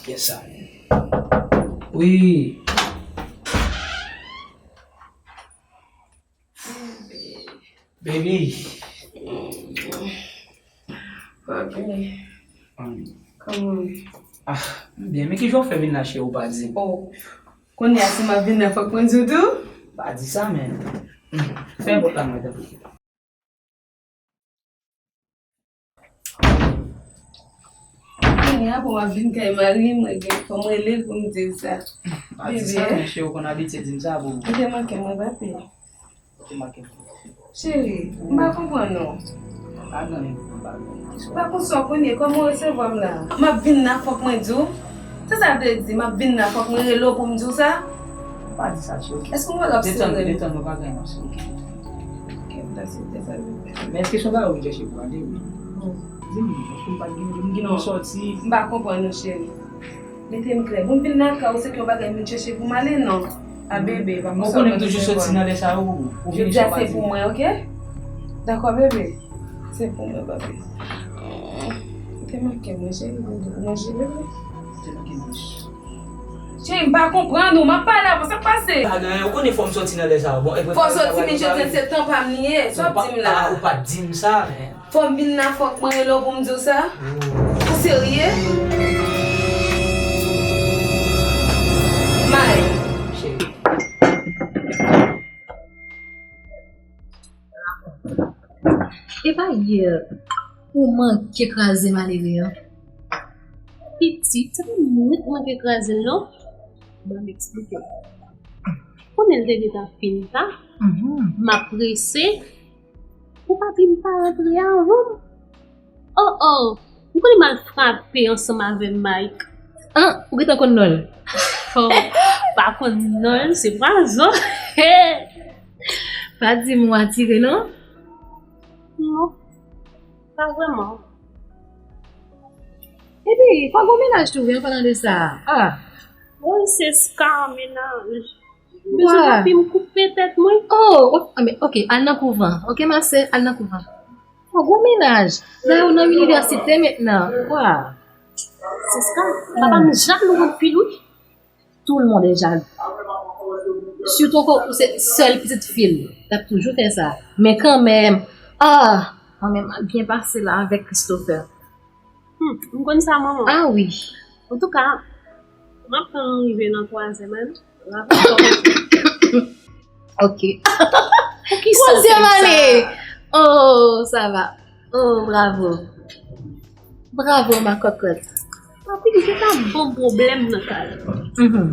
Yes, sir. Wi. Baby. Papi. Um, kòman? Ah, m byen. Men kijan w fè vin la, cheri, ou pa di m? Oh. Kounye a, si m ap vin la, fòk mwen di w tou? Pa di sa, men. Hmm. Fè pòt la mwen, tanpri. Kounye a pou m ap vin kay mari m, mwen gen fò m rele l pou m di l sa. Pa di sa, men cheri, ou konn abitye di m sa pou. Ou te manke mwen, papi. Ou te manke m. Cheri, m pa konprann ou. Pa gen anyen, pa gen anyen. Pa konn sa w konnen, kòman w resevwa m la? M ap vin la, fòk mwen di w. Sa sa vle di, m ap vin la, fòk mwen rele w pou m di w sa? Pa di sa, cheri, oke? Èske w wè l ap sere? Detann, detann, nou pa gen anyen, cheri, oke? Oke, m ta swete sa, bebe. Men èske se yon bagay ou vin chèche pou ale, wi? Bon. Di m, èske m pa t gen, m gen yon sòti? M pa konprann ou, cheri. Mete m klè. Pou m vin lakay ou, se te yon bagay m vin chèche pou m ale, non? A, bebe, pa konn sa. Ou konnen m toujou soti nan lè sa yo pou ou. Ou vini sou pati. Jodi a se pou mwen, oke? Dakò, bebe. Se pou mwen, papi. Ou te manke mwen, cheri, pou manje, bebe. Ou te manke m. Cheri, m pa konprann ou, m ap pale avè w, sa k pase? Pa gen anyen, ou konnen fò m soti nan lè sa yo. Bon, epi fò w soti, men jodi a se tan pa m li ye, sa w ap di m la? Ou pa, ou pa di m sa, men. Fò m vin la, fòk mwen rele w pou m di w sa? Ou serye? May. Cheri. E pa yè ou manke kraze malere an? Pitit, se pa mwen k manke kraze l non. Ban m eksplike w. Konnen l te gentan fin ta, m ap prese, ou pa di m pa rantre avan m. Oh, oh, m konnen m al frape ansanm avè Mike. Ah, ou gentan konn non l? Oh, pa konn non l, se pwazon. Pa di m ou atire non? Non, pa vrèman. Epi, pa gon mennaj tou vre, an palan de sa. Ah. Woy, se ska mennaj. Bezwen papi m koupe tèt mwen. Oh, ok, al nan kouvan. Ok, ma sè, al nan kouvan. Oh, gwo mennaj. Dayè, ou nan inivèsite mentnan. Wa. Siska, papa m jalou anpil, wi. Tout le monde est jaloux. Sitou ankò, ou se sèl pitit fi l. L ap toujou fè sa. Men kanmenm, ah, kanmenm, byen pase la avèk Christopher. Hmm, m konn sa, manman. Ah wi. Antouka, m ap tann ou rive nan twazyèm ane. Bravo. Ok. Poukisa w fè m sa? Twazyèm ane! Oh, sa va. Oh, bravo. Bravo, ma cocotte. Papi, li te ka ban m pwoblèm nan kay. Mhm.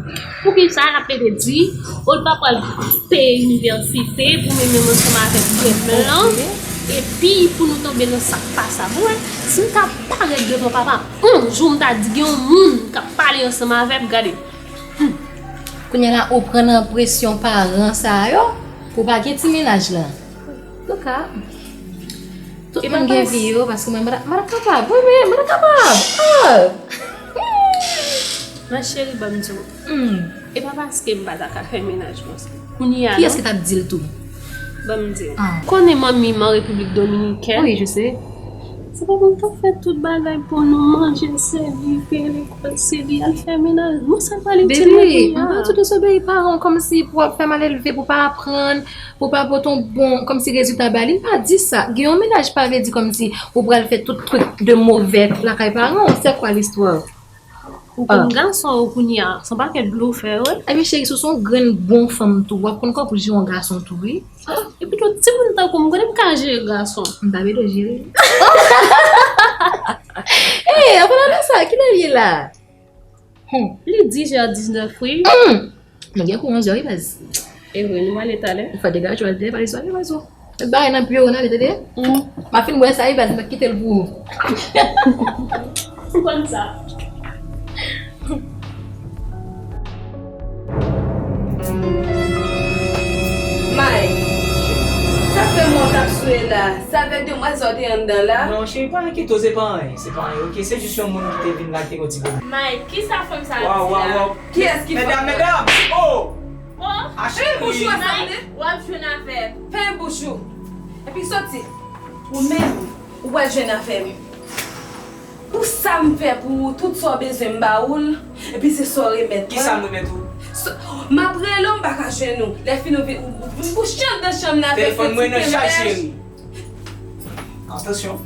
Poukisa l ap pede di, oh, l pa pral peye inivèsite pou mwen menm ansanm avèk frè m lan, epi pou nou tonbe nan sa k pa sa. Bon, si m ta parèt devan papa, yon jou m ta di gen yon moun k ap pale ansanm avè m, gade. Hmm. Kounye a la, ou pran nan presyon paran sa yo pou pa gen ti mennaj lan. Antouka, tout moun gen vi yo, paske mwen, mwen ta kapab. Wi, men mwen ta kapab. Ah! Ma chérie, ban m di w. Hmm. E pa paske m pa ta ka fè mennaj mwen sa. Kounye a, kiyès ki t ap di l tou? Ban m di w. Ah. Konnen manmi m an Repiblik Dominikèn? Oui, je sais. Se pa pou m t ap fè tout bagay pou nou, manje se li, peye lekòl se li, al fè mennaj. Mwen sa pale di nou kounye a. Baby, m pa di w dezobeyi paran w kòmsi pou w ap fè malelve, pou w pa aprann, pou w pa pote yon bon, kòmsi rezilta ba li. M pa di sa. Gen yon mennaj pa vle di kòmsi ou pral fè tout truc de mauvais lakay paran w. C'est quoi l'histoire? Ou konn gason yo kounye a, se yon pakèt blofè yo ye. Epi cheri, si w se yon grenn bon fanm tou, w ap konn kòman pou jere yon gason tou, wi. Ah, epi tou, timoun tankou m, konnen m ka jere gason. M pa bezwen jere. Ey, an palan de sa, kilè l ye la? Hmm. Li dis è diznèf, wi. Hmm. Nou gen kou onz è, wi, baz. E vre, nou ale talè. Fò degaje w al degaje w al degaje w. Met bagay nan pye w, n ale, tande? Mm. M ap fin bwè sa, wi, baz, m ap kite l pou ou. Ou konn sa. May, sa fè mwen w t ap sou e la. Se avèk demwazèl w te anndan la? Non, cheri, pa enkyeto, se pa anyen, se pa anyen, oke? Se jis yon moun ki te vin la, ki te gen yon ti pwoblèm. May, kisa fanm sa ap di la? Waw, waw, waw. Kiyès ki fè? Medam, medam! Oh! Oh! Ah, cheri! Fè bouch ou ansanm de. May, w ap jwenn avè m. Fè bouch ou. Epi soti. Ou menm, ou pral jwenn avè m. Pou sa m fè pou ou, tout sa w bezwen m ba ou l, epi se sa w remèt mwen. Kisa m remèt ou? M ap rele w, m pa ka jwenn ou. Lè fini w vin, ou, ou vin kouche anndan chanm nan avèk yon ti pye mennaj. Telefòn mwen nan chaj, cheri. Atansyon.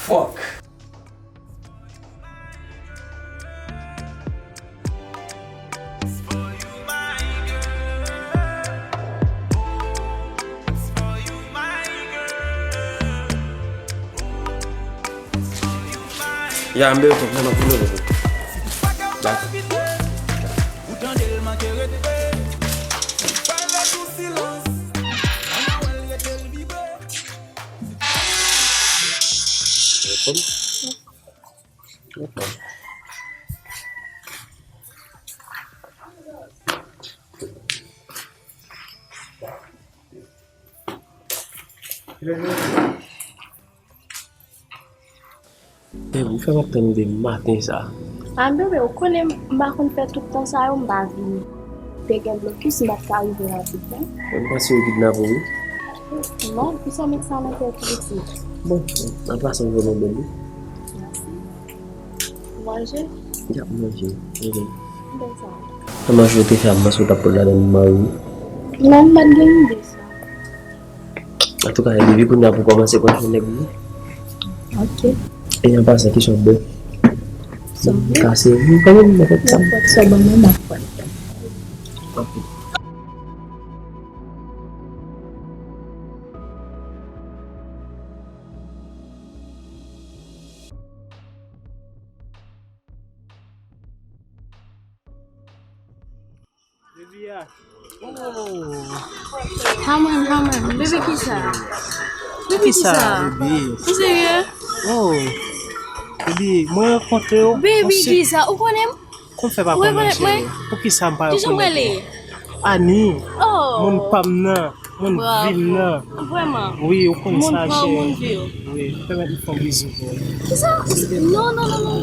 Fuck. Ya, m bezwen konprann anpil, anpil. Dakò. Bebe, ou fè m ap tann de maten sa. A, bebe, ou konnen m pa konn fè tout tan sa yo, m pa vini. Te gen blokis, m pa t ka rive rapid non. M panse yo kidnape w, wi. Non, kisa w met sa nan tèt ou, pitit? Bon, an pasan, m vrèman bèl, wi. Mèsi. Ou manje? Y ap manje, wi. Bèl sa. Nan manje ou te fè a, m panse ou t ap pot ladan m mari. Non, m pa t gen ide sa. Antouka, e depi kounye a pou kòmanse pran swen nèg ou. Ok. E an pasan, ki sa w bwè? Sa m bwè? Kase, m pa menm nan fèt sa. Nenpòt sa w ban mwen, m ap pran. Ok. Haman, Haman, bebe kisa? Bebe kisa? Kisa, bebe? Ou serye? Oh, bebe, mwen rankontre w. Bebe kisa? Ou konnen m? Konn fè pa konnen, cheri. Poukisa m pa rekonèt ou? Ani, moun pa m nan. Moun vi m nan. Vrèman. Wi, ou konn sa, cheri. Wi, pèmèt m fè yon bizou pou ou. Kisa? Non, non, non, non.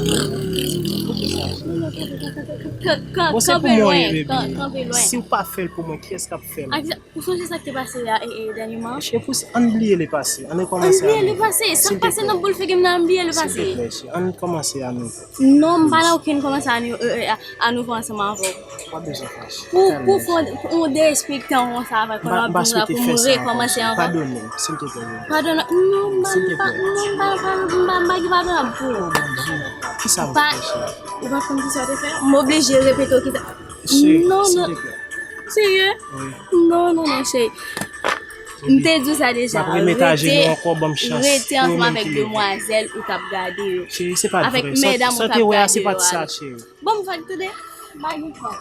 Bon, se pou mwen, baby. Si w pa fè l pou mwen, kiyès k ap fè l? Ou sonje sa k te pase a, e, e, dènyèman? Cheri, pou, ann bliye le pase. Ann rekòmanse a nouvo. Ann bliye le pase. Sa k pase nan boul figi m nan, ann bliye le pase. Silteplè, cheri. Ann kòmanse a nouvo. Non, m pa nan okenn kòmanse a nou, e, e, a, a nouvo ansanm avè w. Pa bezwen fache. Pou, pou fè yon, yon derespektan konsa avèk mwen, w ap vin la pou m rekòmanse ankò. Padone m, silteplè, bebe. Padone, non, m pa, m pa, non, m pa, m pa, m pa, m pa gen padonab pou ou. Oh, Bondye. Kisa m te fè, cheri? Ou pa konn kisa w te fè? M oblije repete w kisa. Cheri, silteplè. Serye? Wi. Non, non, non, cheri. M te di w sa deja. M ap remete a jenou ankò, ban m chans. Rete ansanm avèk demwazèl ou t ap gade yo. Cheri, se pa t vre. Avèk medam ou t ap gade yo a. Sa w te wè a, se pa t sa, cheri. Ban m vag tande. Bay yon fwa.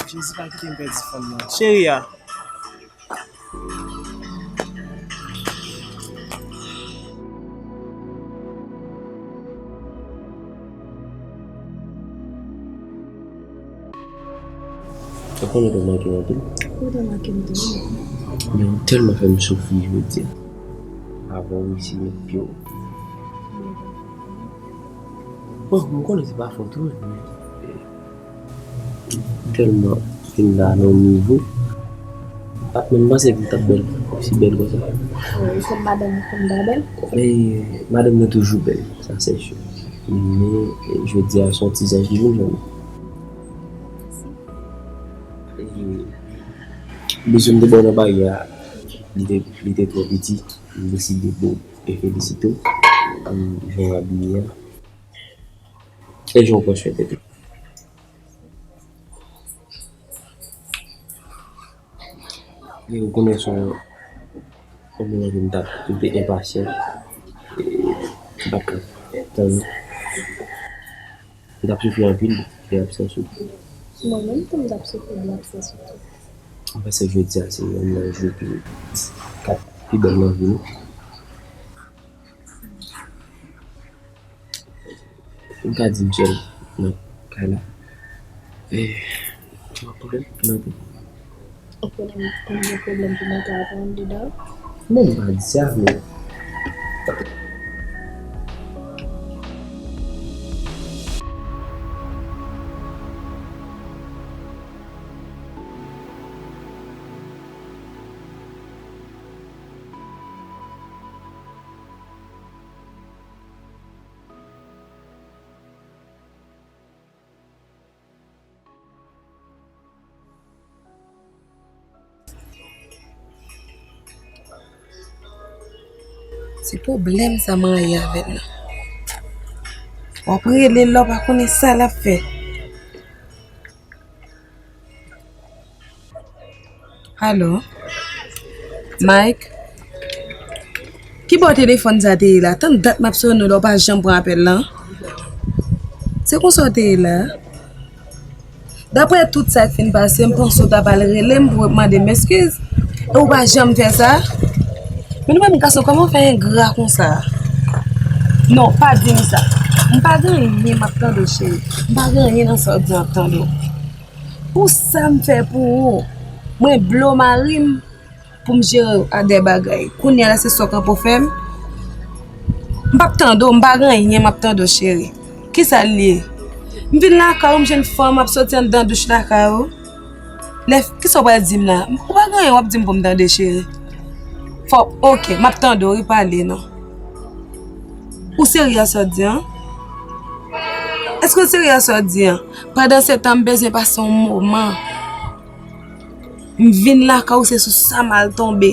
Jezi pa kite m pèdi fanm nan. Cheri a. Konnen ou manke m anpil. Ou te manke m tou. Men ou tèlman fè m soufri jodi a. Avè w isi, met pye w. Bon, m konnen se pa fòt ou, men tèlman fin la nan yon nivo. M pa t menm panse pou m t ap bèl, osi bèl konsa. Wi, se madanm ou konn pa bèl? E, madanm nan toujou bèl, sa se si. Men, e, jodi a, se yon ti zanj li vin jwenn. E, bezwen m te ba w nan baryè a, li te, li te twò piti. M deside, bon, e felisite w pou jan w abiye a. E jan w pran swen tèt ou. E ou konnen se yon, yon moman ke m t ap, m te enpasyan. E m pa t ka tann. M t ap soufri anpil de absans ou. Mwen menm tou, m t ap soufri de absans ou tou. M panse jodi a se youn nan jou ki, k ap pi bèl nan vi nou. M ka di m sèl nan kay la. E, ou pa pwoblèm nan tou. Ou konnen m konn gen pwoblèm pou mwen ka aprann dedan. Non, m pa di sa, men Se pwoblèm sa m anyen avè l la. W ap rele l la, w pa konnen sa l ap fè. Alo? Mike? Ki bò telefòn sa te ye la? Tann dat m ap sone w la, w pa janm pran apèl lan. Se konsa w te ye la? Daprè tout sa k fin pase, m panse w ta pral rele m pou w mande m eskiz. E w pa janm fè sa. Men nou menm gason, kòman w fè engra konsa? Non, pa di m sa. M pa gen anyen m ap tande w, cheri. M pa gen anyen nan sa w di an ap tande w. Pou sa m fè pou ou, mwen blow mari m pou m jere w ak de bagay. Kounye a la se sa w kanpe w fè m. M p ap tande w, m pa gen anyen m ap tande w, cheri. Kisa l ye? M vin lakay ou, m jwenn fanm ap soti anndan douch lakay ou. Lè, kisa w pral di m la? Ou pa gen anyen w ap di m pou m tande, cheri. Fò, oke, m ap tande w, wi, pale non. Ou serye a sa w di an? Èske w serye a sa w di an? Pandan se tan, m bezwen pase yon moman. M vin lakay ou, se sou sa m al tonbe.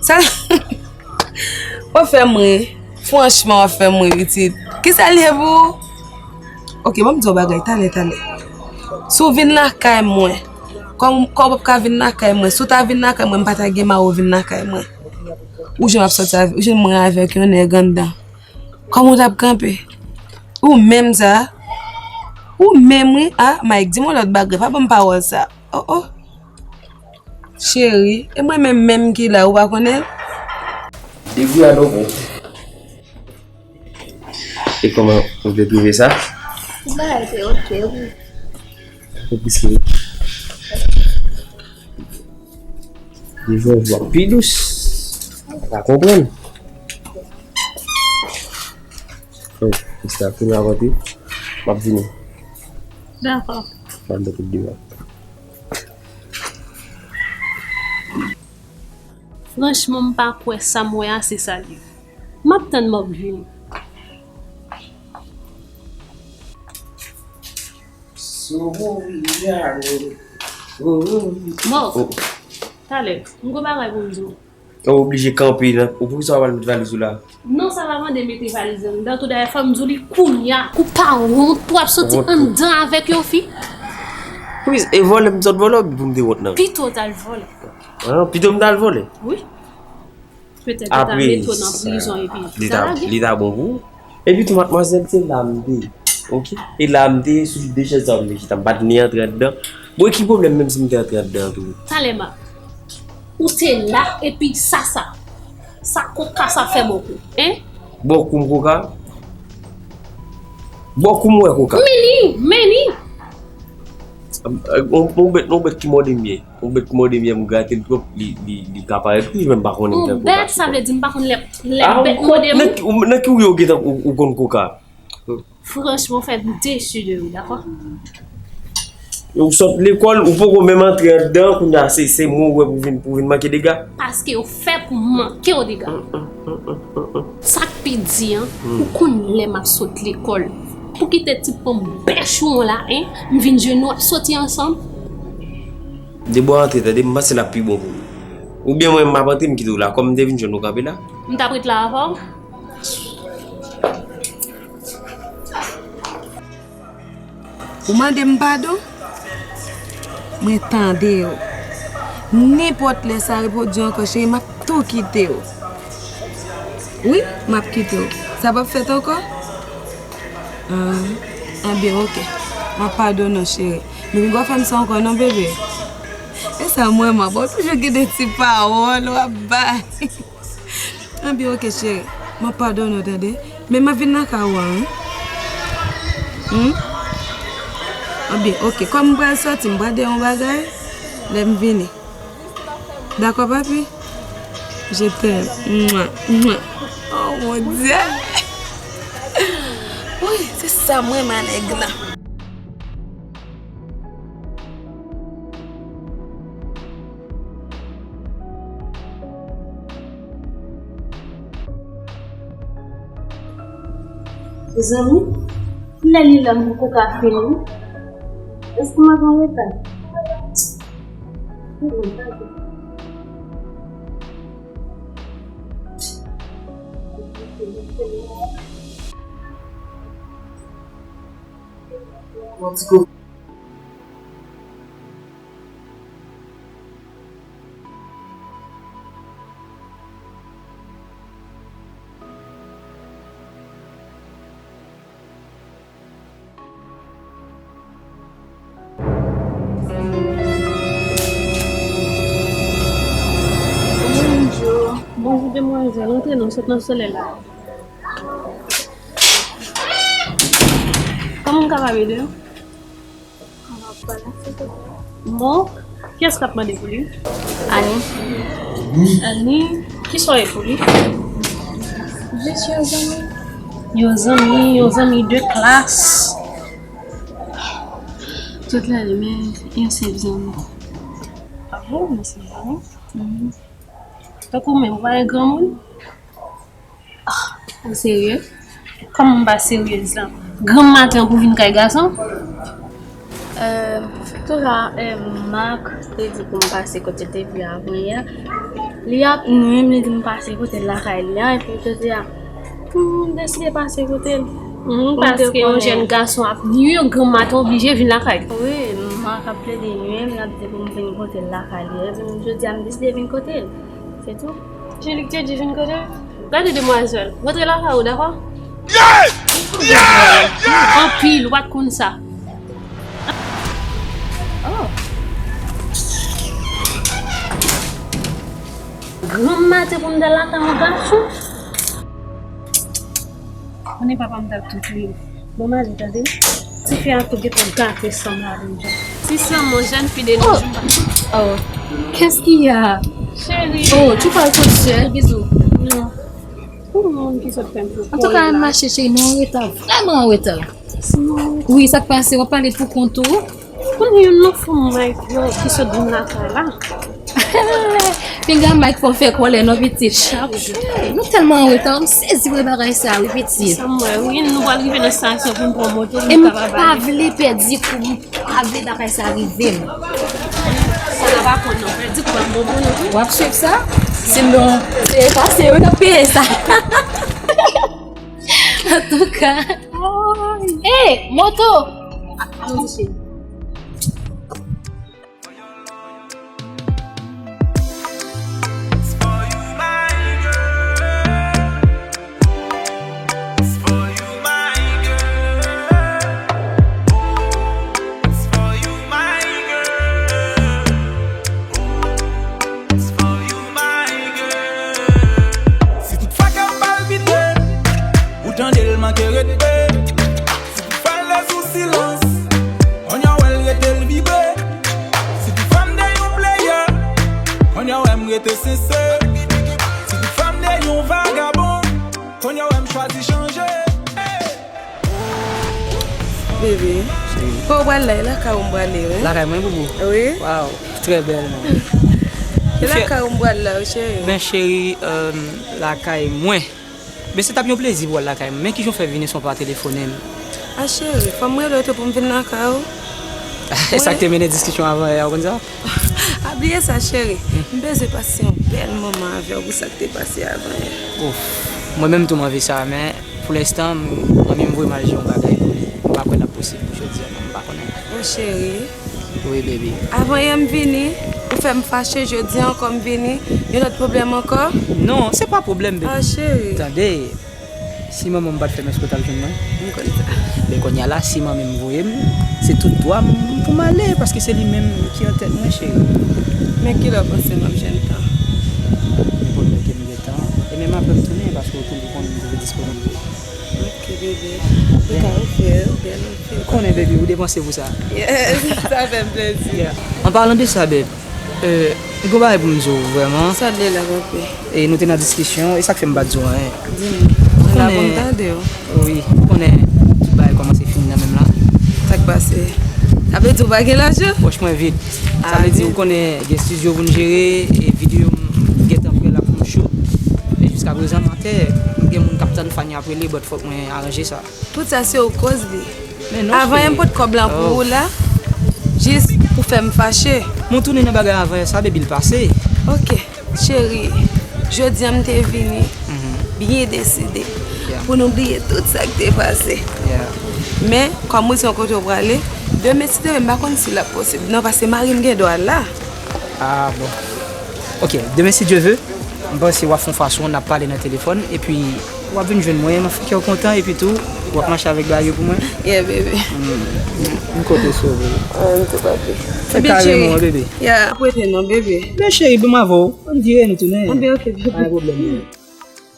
Sa w ap fè m ri. Franchman, w ap fè m ri, pitit. Kisa l ye pou ou? Oke, ban m di w bagay, talè, talè. Si w vin lakay mwen, kòm, kòm w p ap ka vin lakay mwen, si w ta vin lakay mwen, m pa ta gen mari w vin lakay mwen. Ou jwenn w ap sòti avè, ou jwenn mwen avèk yon nèg anndan. Kòman w t ap kanpe? Ou menm sa? Ou menm wi. Ah, Mike, di m yon lòt bagay, pa ban m pawòl sa. Oh, oh. Cheri, e mwen menm menm ki la, ou pa konnen l? Depi a non bon. E kòman ou te twouve sa? Bagay te oke, wi. Ou plis ke li jwenn vwa pi dous. Ou pa konprann. Oh, Krista, kounye a kote, m ap vini. Dakò. M ap mete deyò. Franchman, m pa kwè sa m wè a se sa l ye. M ap tann, m ap vini. Mo, talè, m gon bagay pou m di w. Ou oblije kanpe nan, ou poukisa w pa met valiz ou la? Non, sa pa mande mete valiz anndan tou, dayè fò m di w li kounye a. Ou pa wont pou w ap soti anndan avèk yon fi? Wi, e vòlè m sot vòlè w pou m te wont nan? Pito w t al vòlè. Ah, pito m t al vòlè? Wi. Petèt yo ta mete w nan prizon epi li ta, li ta bon pou ou. Epi tou, madmwazèl, se la m te ye. Oke? E la m te ye sou de chèz sa m te chita. M pa t ni antre anndan. Bon, e ki pwoblèm menm si m te antre anndan tou? Talè m ap. Ou te la, epi sa, sa. Sa koka sa fè bòkou, en? Bòkou m koka? Bòkou m wè koka. Men li, men li. Yon, yon bèt, yon bèt ki mòde m ye. Yon bèt ki mòde m ye, m grate l twòp, li, li, li ka parèt ri, men m pa konnen. Yon bèt, sa vle di m pa konn lè, lè bèt mòde m. Nan ki, nan ki ou ye, ou gentan, ou, ou konn koka? Franchman, w fè m desi de ou, dakò? Ou sot lekòl, ou poko menm antre anndan, kounye a se, se mwen ou wè pou vin, pou vin manke dega. Paske yo fè pou manke w dega. Sa k pi di an, ou konn lè m ap sot lekòl. Pou kite ti pon bèch ou an la, en, m vin jwenn ou ap soti ansanm. Debò antre, tande, m panse l ap pi bon pou ou. Oubyen mwen, m ap antre, m kite w la. Kòm m te vin jwenn ou kanpe la. M t ap ret la avè w. Ou mande m padon? Mwen tande w. Nenpòt lè sa repwodui ankò, cheri, m ap tou kite w. Wi, m ap kite w. Sa p ap fèt ankò? Ah, anben, oke. M ap padone w, cheri. Men m pa fè m sa ankò non, bebe. E sa m renmen, bon, toujou gen de ti pawòl w ap bay. Anben, oke, cheri. M ap padone w, tande. Men m ap vin lakay ou a, wi. Hmm? Anben, oke. Kòm m pral soti, m pral dèyè yon bagay. Lè m vini. Dakò, papi? Je t'aime. Mwa, mwa. Oh, mon Dieu. Wi, se sa m renmen nèg la. Mezanmi, kilè li lè m poko ka fini? Èske m ap an reta? Yon ti kou. Bonjou, bonjou demwazèl, antre non, sot nan solèy la. Kòman m kapab ede w? Bon, kiyès k ap mande pou li? Ani. Ani, kisa w ye pou li? Jis yon zanmi. Yon zanmi, yon zanmi de klas. Tout lane, men yon senp zanmi. Ah bon, men se bon. Mhm. Tankou menm, ou pa gen granmoun? Ah, ou serye? Kòman m pa seryez la? Granm maten pou vin kay gason? Euh, toujou, euh, Marc te di pou m pase kote l te vle avanyè. Li ap nwi m, li di m pase kote l lakay li a, epi jodi a, m deside pase kote l. Mhm, paske yon jèn gason ap nwi w, granm maten oblije vin lakay li. Wi, Marc ap plede nwi m, l ap di pou m vin kote l lakay li. Epi jodi a, m deside vin kote l. Se tou. Jelik te di vin kote l. Gade demwazèl. Rantre lakay ou, dakò? Anpil, ou pa t konn sa. Oh. Granm maten pou m t al lakay yon gason. Konnen papa m t ap tou touye m. Bon, Mali, tande. Tifi a tou gentan gate san m la menm jan. Si sèlman jèn fi de nos jours. Oh, qu'est-ce qu'il y a? Cheri. Oh, tu parles toute seule, bisous. Non. Pou moun ki sot fè m pou. Antouka, m mache, cheri, nou an reta, vrèman an reta. Wi, sa k pase, w ap pale pou kont ou? Konnen yon non fou Mike yo ki sot vin lakay la. Pinga Mike fò fè kòlè non pitit. Chak jou. Nou tèlman an reta, m sezi pou bagay sa wi pitit. Sa m wè wi, nou pral rive nan estasyon pou n pran moto pou n kapab ale. E m pa vle pèdi kou, m pa vle bagay sa rive m. Sa n ap aprann non, pèdi kou ap bon pou nou tou. W ap swiv sa? Sinon, se pase yo k ap peye sa. Antouka. Ey, moto! Ann mache. Si tout fwa kè w palpite, ou tande l manke respè. Si tout fwa l sou silans, on yon wè l rete l vibre. Bebe, kote w pral la? E lakay ou m prale, wi. Lakay mwen, boubou? Wi. Waw, trè bèl, man. E lakay ou m pral la, wi, cheri? Ben, cheri, euh, lakay mwen. Men se t ap yon plezi pou w al lakay mwen. Men kijan w fè vini san w pa telefone m? A, cheri, fò m rele w tou pou m vin lakay ou. E sa k te mennen diskisyon avan yè a, ou konn sa? Pa bliye sa, cheri. M bezwen pase yon bèl moman avè w pou sa k te pase avan yè. Ouf. Mwen menm tou m anvi sa, men pou lenstan, m anvi m voye m al jere yon bagay pou li. M pa kwè l ap posib pou jodi a, non, m pa konnen. O cheri. Wi, baby. Avan yè m vini, ou fè m fache, jodi a ankò m vini, yon lòt pwoblèm ankò? Non, se pa pwoblèm, baby. A, cheri. Tande, si manman m pa t fè m, èske w t al jwenn mwen? M konn sa. Men kounye a la, si manmi m voye m, se tout dwa m pou m ale, paske se li menm ki an tèt mwen, cheri. Men kilè w panse m ap jwenn tan? Nenpòt lè ke m gen tan. E menm apre m tounen, paske w toujou konn m toujou disponib. Ok, bebe. Ou ka ofri, bèl ofri. Ou konnen, baby, ou depanse pou sa. Yes, sa fè m plezi. Yeah. An palan de sa, babe, euh, m gen yon bagay pou m di w, vrèman. Sa l ye la, papi? E nou te nan diskisyon, e sa k fè m pa t di w anyen. Di m. Mwen la pou m tande w. Wi, ou konnen tout bagay kòmanse fini nan menm la. Sa k pase? Sa vle di w pa gen lajan? Pòch mwen vid. Sa vle di, ou konnen, gen estidyo pou n jere, e videyo m gentan prè la pou m shoot. E jiskaprezan, m atè, m gen moun k ap tann Fania ap rele, but fòk mwen aranje sa. Tout sa se ou koz li. Men non, cheri. Avan yè m pot kòb lan pou ou la, jis ou fè m fache. Mwen tounen nan bagay avan yè sa, baby, l pase. Ok, cheri, jodi a m te vini byen deside pou nou bliye tout sa k te pase. Yeah. Men, kòm ou se yon kote w prale, demen si Dye vle, m pa konn si l ap posib. Non, paske mari m gen dwa la. Ah, bon. Ok, demen si Dye vle, m panse w ap fè yon fason, n ap pale nan telefòn, epi w ap vin jwenn mwen, m ap fè kè w kontan, epi tou, w ap mache avèk bagay yo pou mwen. Yeah, baby. Mm. M konte sou ou, baby. Ah, m tou papi. Fè kare mwen, baby. Yeah, ap rete non, baby. Men cheri, bon, m avè w. Ann vire nou tounen. Ah, ben, ok, baby. Pa gen pwoblèm, baby.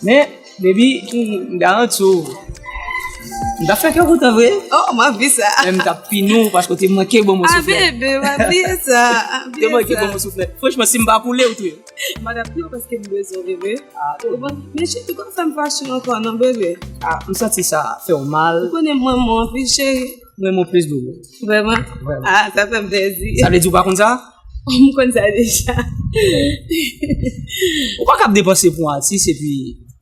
Men, baby, m garanti w, m t ap fè kè w kontan vre. Oh, m anvi sa. Men m t ap pini w paske w te manke ban m yon souflèt. Ah, bebe, pa bliye sa. Ou te manke ban m yon souflèt. Franchman, si m pa koule, ou touye m. M pa t ap touye w paske m bezwen w, bebe. Ah, ou bon? Men cheri, pa fè m fache ankò non, bebe. Ah, m santi sa fè w mal. Ou konnen mwen, mwen anvi, cheri. Mwen, mwen plis, bebe. Vrèman? Vrèman. Ah, sa fè m plezi. Sa vle di ou pa konn sa? M konn sa deja. Ou pa kab depanse pou yon atis epi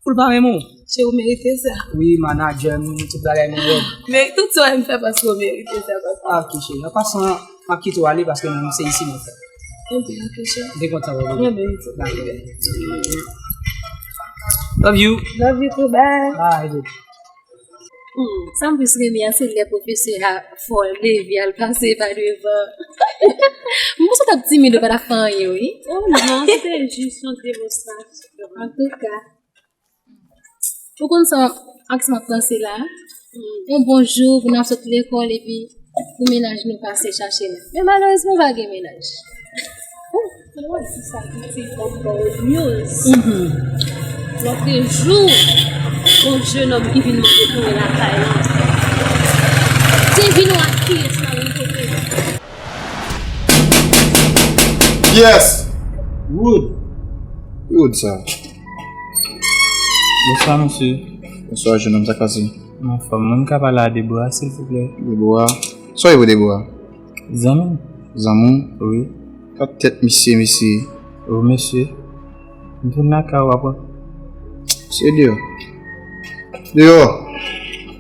pou l pa renmen w. Cheri, ou merite sa. Wi, manadjè m, tout bagay mwen wè. Men tout sa w wè m fè paske w merite sa, papa. Ah, ok, cheri. An pasan, m ap kite w ale paske mwen se isi mwen fè. Ebyen, ok, cheri. M te kontan wè w. Mwen menm tou. Dakò. Love you. Love you too, bye. Bye, baby. Hmm, sa m plis renmen an, se lè pwofesè a fè w leve al pase pa devan. M panse w t ap timid, ou pa t ap fè anyen, wi. Oh non, se te jis yon demonstrasyon. Antouka, ou konn sa, ak sa m ap panse la? Yon bon jou, pou n ap sot lekòl, epi pou mennaj nou pase chache nou. Men malerezman, pa gen mennaj. Ou, ou wè si sa ki te kòm bon news. Mhm. Lòtrejou, yon jenòm ki vin mande pou mwen lakay lan. Te vin wè ak kiyès la, wi, kote. Kiyès? Wood. Ki Wood sa? Bonswa, mesye. Bonswa, jenòm, sa k pase? M anfòm. Mwen ka pale a Debora, silvouplè? Debora? Sa w ye pou Debora? Zanmi m. Zanmi w? Wi. Gad tèt misye, mesye. O, mesye. M vin lakay ou apre. Mesye deyò. Deyò.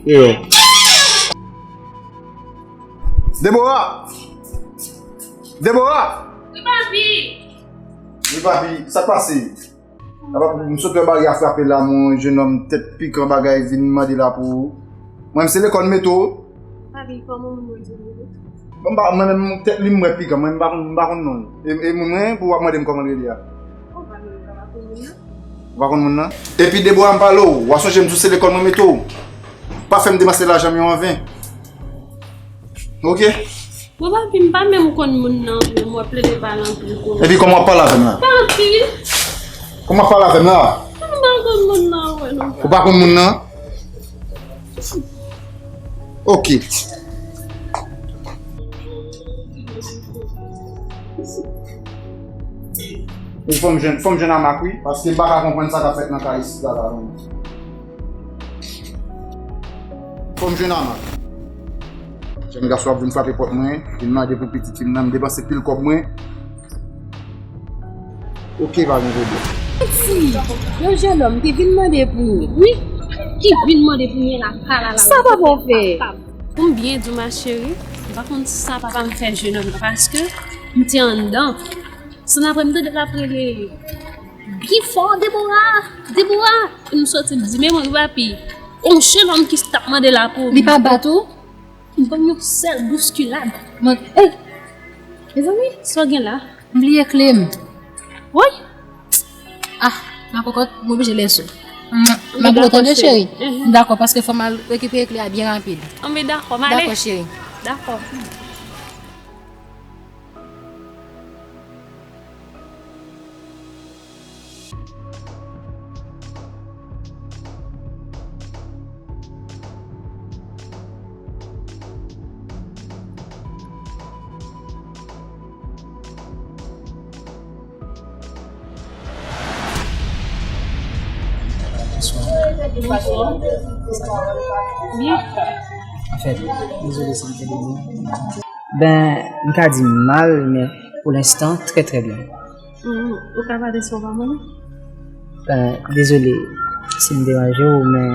Deyò. Debora! Debora! Wi, papi! Wi, papi, sa k pase? Apa, m sot wè baryè a frape la, mon jenòm tèt pikan bagay vin mande la pou ou. Mwen, se lekòl m mete w. Papi, kòman moun mwen di w? Bon, m pa, mwen menm, tèt li m wè pikan, mwen, m pa konn, m pa konn non l. E, e moun mwen, pou w ap mande m kòman l rele a. Ou pa menm ka pa konn moun nan. Ou pa konn moun nan? Epi Debora, m pale w, w a sonje m di w se lekòl mwen mete w. Pa fè m depanse lajan m yo anven. Ok? Bon, papi, m pa menm konn moun nan, menm w ap plede pale anpil pou mwen. Epi kòman w ap pale avè m la? Pa anpil. Kòman w ap pale avè m la? M pa konn moun nan, wè, non. Ou pa konn moun nan? Ok. Wi, fò m jwenn, fò m jwenn a Mak, wi, paske m pa ka konprann sa k ap fèt nan kay isit la, la, non. Fò m jwenn Aman. Jèn gason ap vin frape pòt mwen, vin mande pou pitit fi m nan, m depanse pil kòb mwen. Oke, pa gen pwoblèm. Mèsi. Yon jennonm ki vin mande pou mwen, wi, ki vin mande pou mwen la, pa la, la. Sa papa w fè? Pou m byen di w, ma chérie, m pa konn sa papa m fè jennonm nan, paske m te anndan. Sann apre m tande l ap rele byen fò, Debora, Debora. M soti, m di, men mwen, papi, yon jennonm ki t ap mande la pou li pa bat ou? M ban yon sèl bouskilad. Mwen, ey, mezanmi, sa w gen la? M bliye kle m. Woy! Ah, ma kokot, m oblije lese w. M ap rele w tande, cheri. M dakò, paske fò m al rekipere kle a byen rapid. Anben, dakò, m ale. Dakò, cheri. Dakò. Bonswa. Byen. Anfèt, dezole si m fè de byen. Ben, m ka di mal, men pou lenstan, trè, trè byen. Ou ka pale san w pa mande? Ben, dezole si m deranje w, men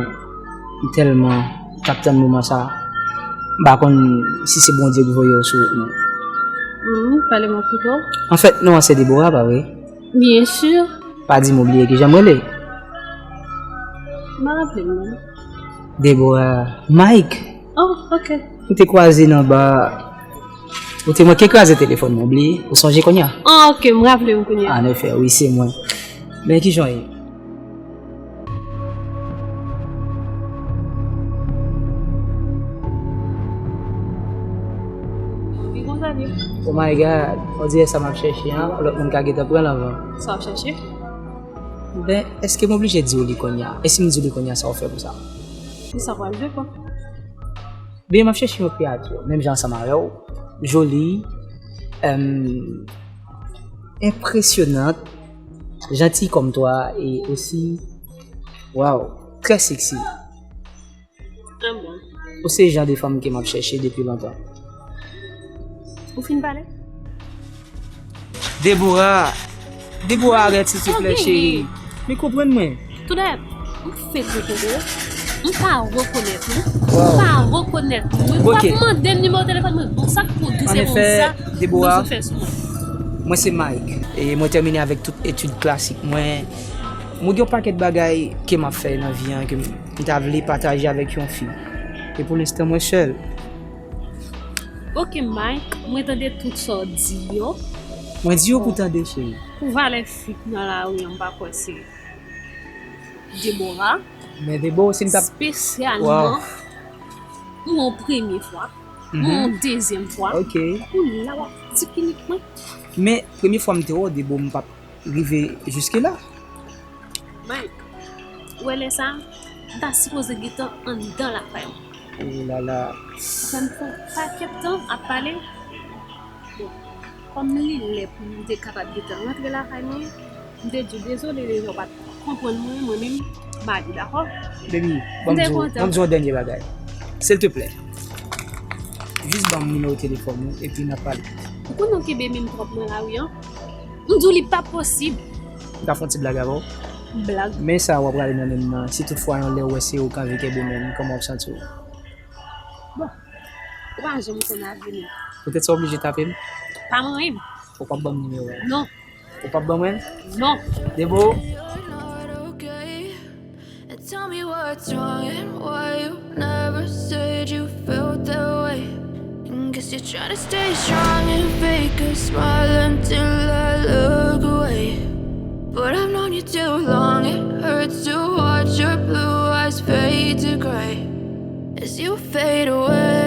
m tèlman t ap tann moman sa a. M pa konn si se Bondye ki voye w sou wout mwen. Pale m pito. Anfèt, non an se Debora, pa vre? Byen si. Pa di m ou bliye kijan m rele? M pa raple m non. Debora, Mike. Oh, ok. Nou te kwaze nan ba. Ou te manke kraze telefòn mwen, ou bliye? Ou sonje kounye a? Ah, ok, m raple m kounye a. Anefè, wi, se mwen. Men kijan w ye? Wi, konsa li. Oh my God, on dirè sa m ap chèche an, lòt moun ka gentan pran l anvan. Sa w ap chèche? Ben, èske m oblije di w li kounye a? E si m di w li kounye a, sa w fè pou sa? Kisa pral depann? Ben, m ap chèche yon kreyati, menm jan ansanm avè w, joli, euh, impressionnante, gentille comme toi, et aussi, wow, très sexy. Ah bon? Ou se jan de fanm ke m ap chèche depi lontan. Ou fin pale? Debora! Debora, arèt, silvouplè, cheri. Men konprann mwen. Toudayè, m fenk rekonèt ou. M pa rekonèt ou. M pa rekonèt ou. Wi, w ap mande m nimewo telefòn mwen. Bon, sa k pou di se konsa. Anefè, Debora, mwen se Mike. E mwen tèmine avèk tout etid klasik mwen. Mwen gen yon pakèt bagay ke m ap fè nan vi an, ke m, m ta vle pataje avèk yon fi. E pou lenstan, mwen sèl. Ok, Mike, mwen tande tout sa w di yo. Mwen di yo pou tande, cheri. Pou valè fi k nan lari an, m pa kwè se Debora. Men Debora, si m t ap... Espesyalman, pou yon premye fwa, pou yon dezyèm fwa. Ok. Pou la w ap di ki nik mwen. Men premye fwa m te wè w, Debora, m p ap rive jiske la. Mike, ou wè lè sa, m ta sipoze gentan anndan lakay mwen. Oh la la. Sa m fè yon pakèt tan ap pale. Bon, kòm li lè pou m te kapab gentan rantre lakay mwen, m te di w dezole deja w pa t konprann mwen, mwen menm, m ale, dakò? Baby, ban m di w, ban m di w yon dènye bagay. Silteplè. Jis ban m nimewo telefòn ou, epi n ap pale. Ou konnen w kenbe men m twòp nan lari an? M di w li pa posib. M ka fè yon ti blag avè w? Blag? Men sa w ap rale nan men m nan, si toutfwa yon lè w wè se ou k anvi kenbe men m, kòman w ap santi w? Bon, ou pa janm konn avni. Poutèt sa w oblije tape m? Pa manyen m. Ou p ap ban m nimewo a? Non. Ou p ap ban mwen l? Non. Debo? And tell me what's wrong and why you never said you felt that way. And guess you're trying to stay strong and fake a smile until I look away. But I've known you too long, it hurts to watch your blue eyes fade to gray as you fade away.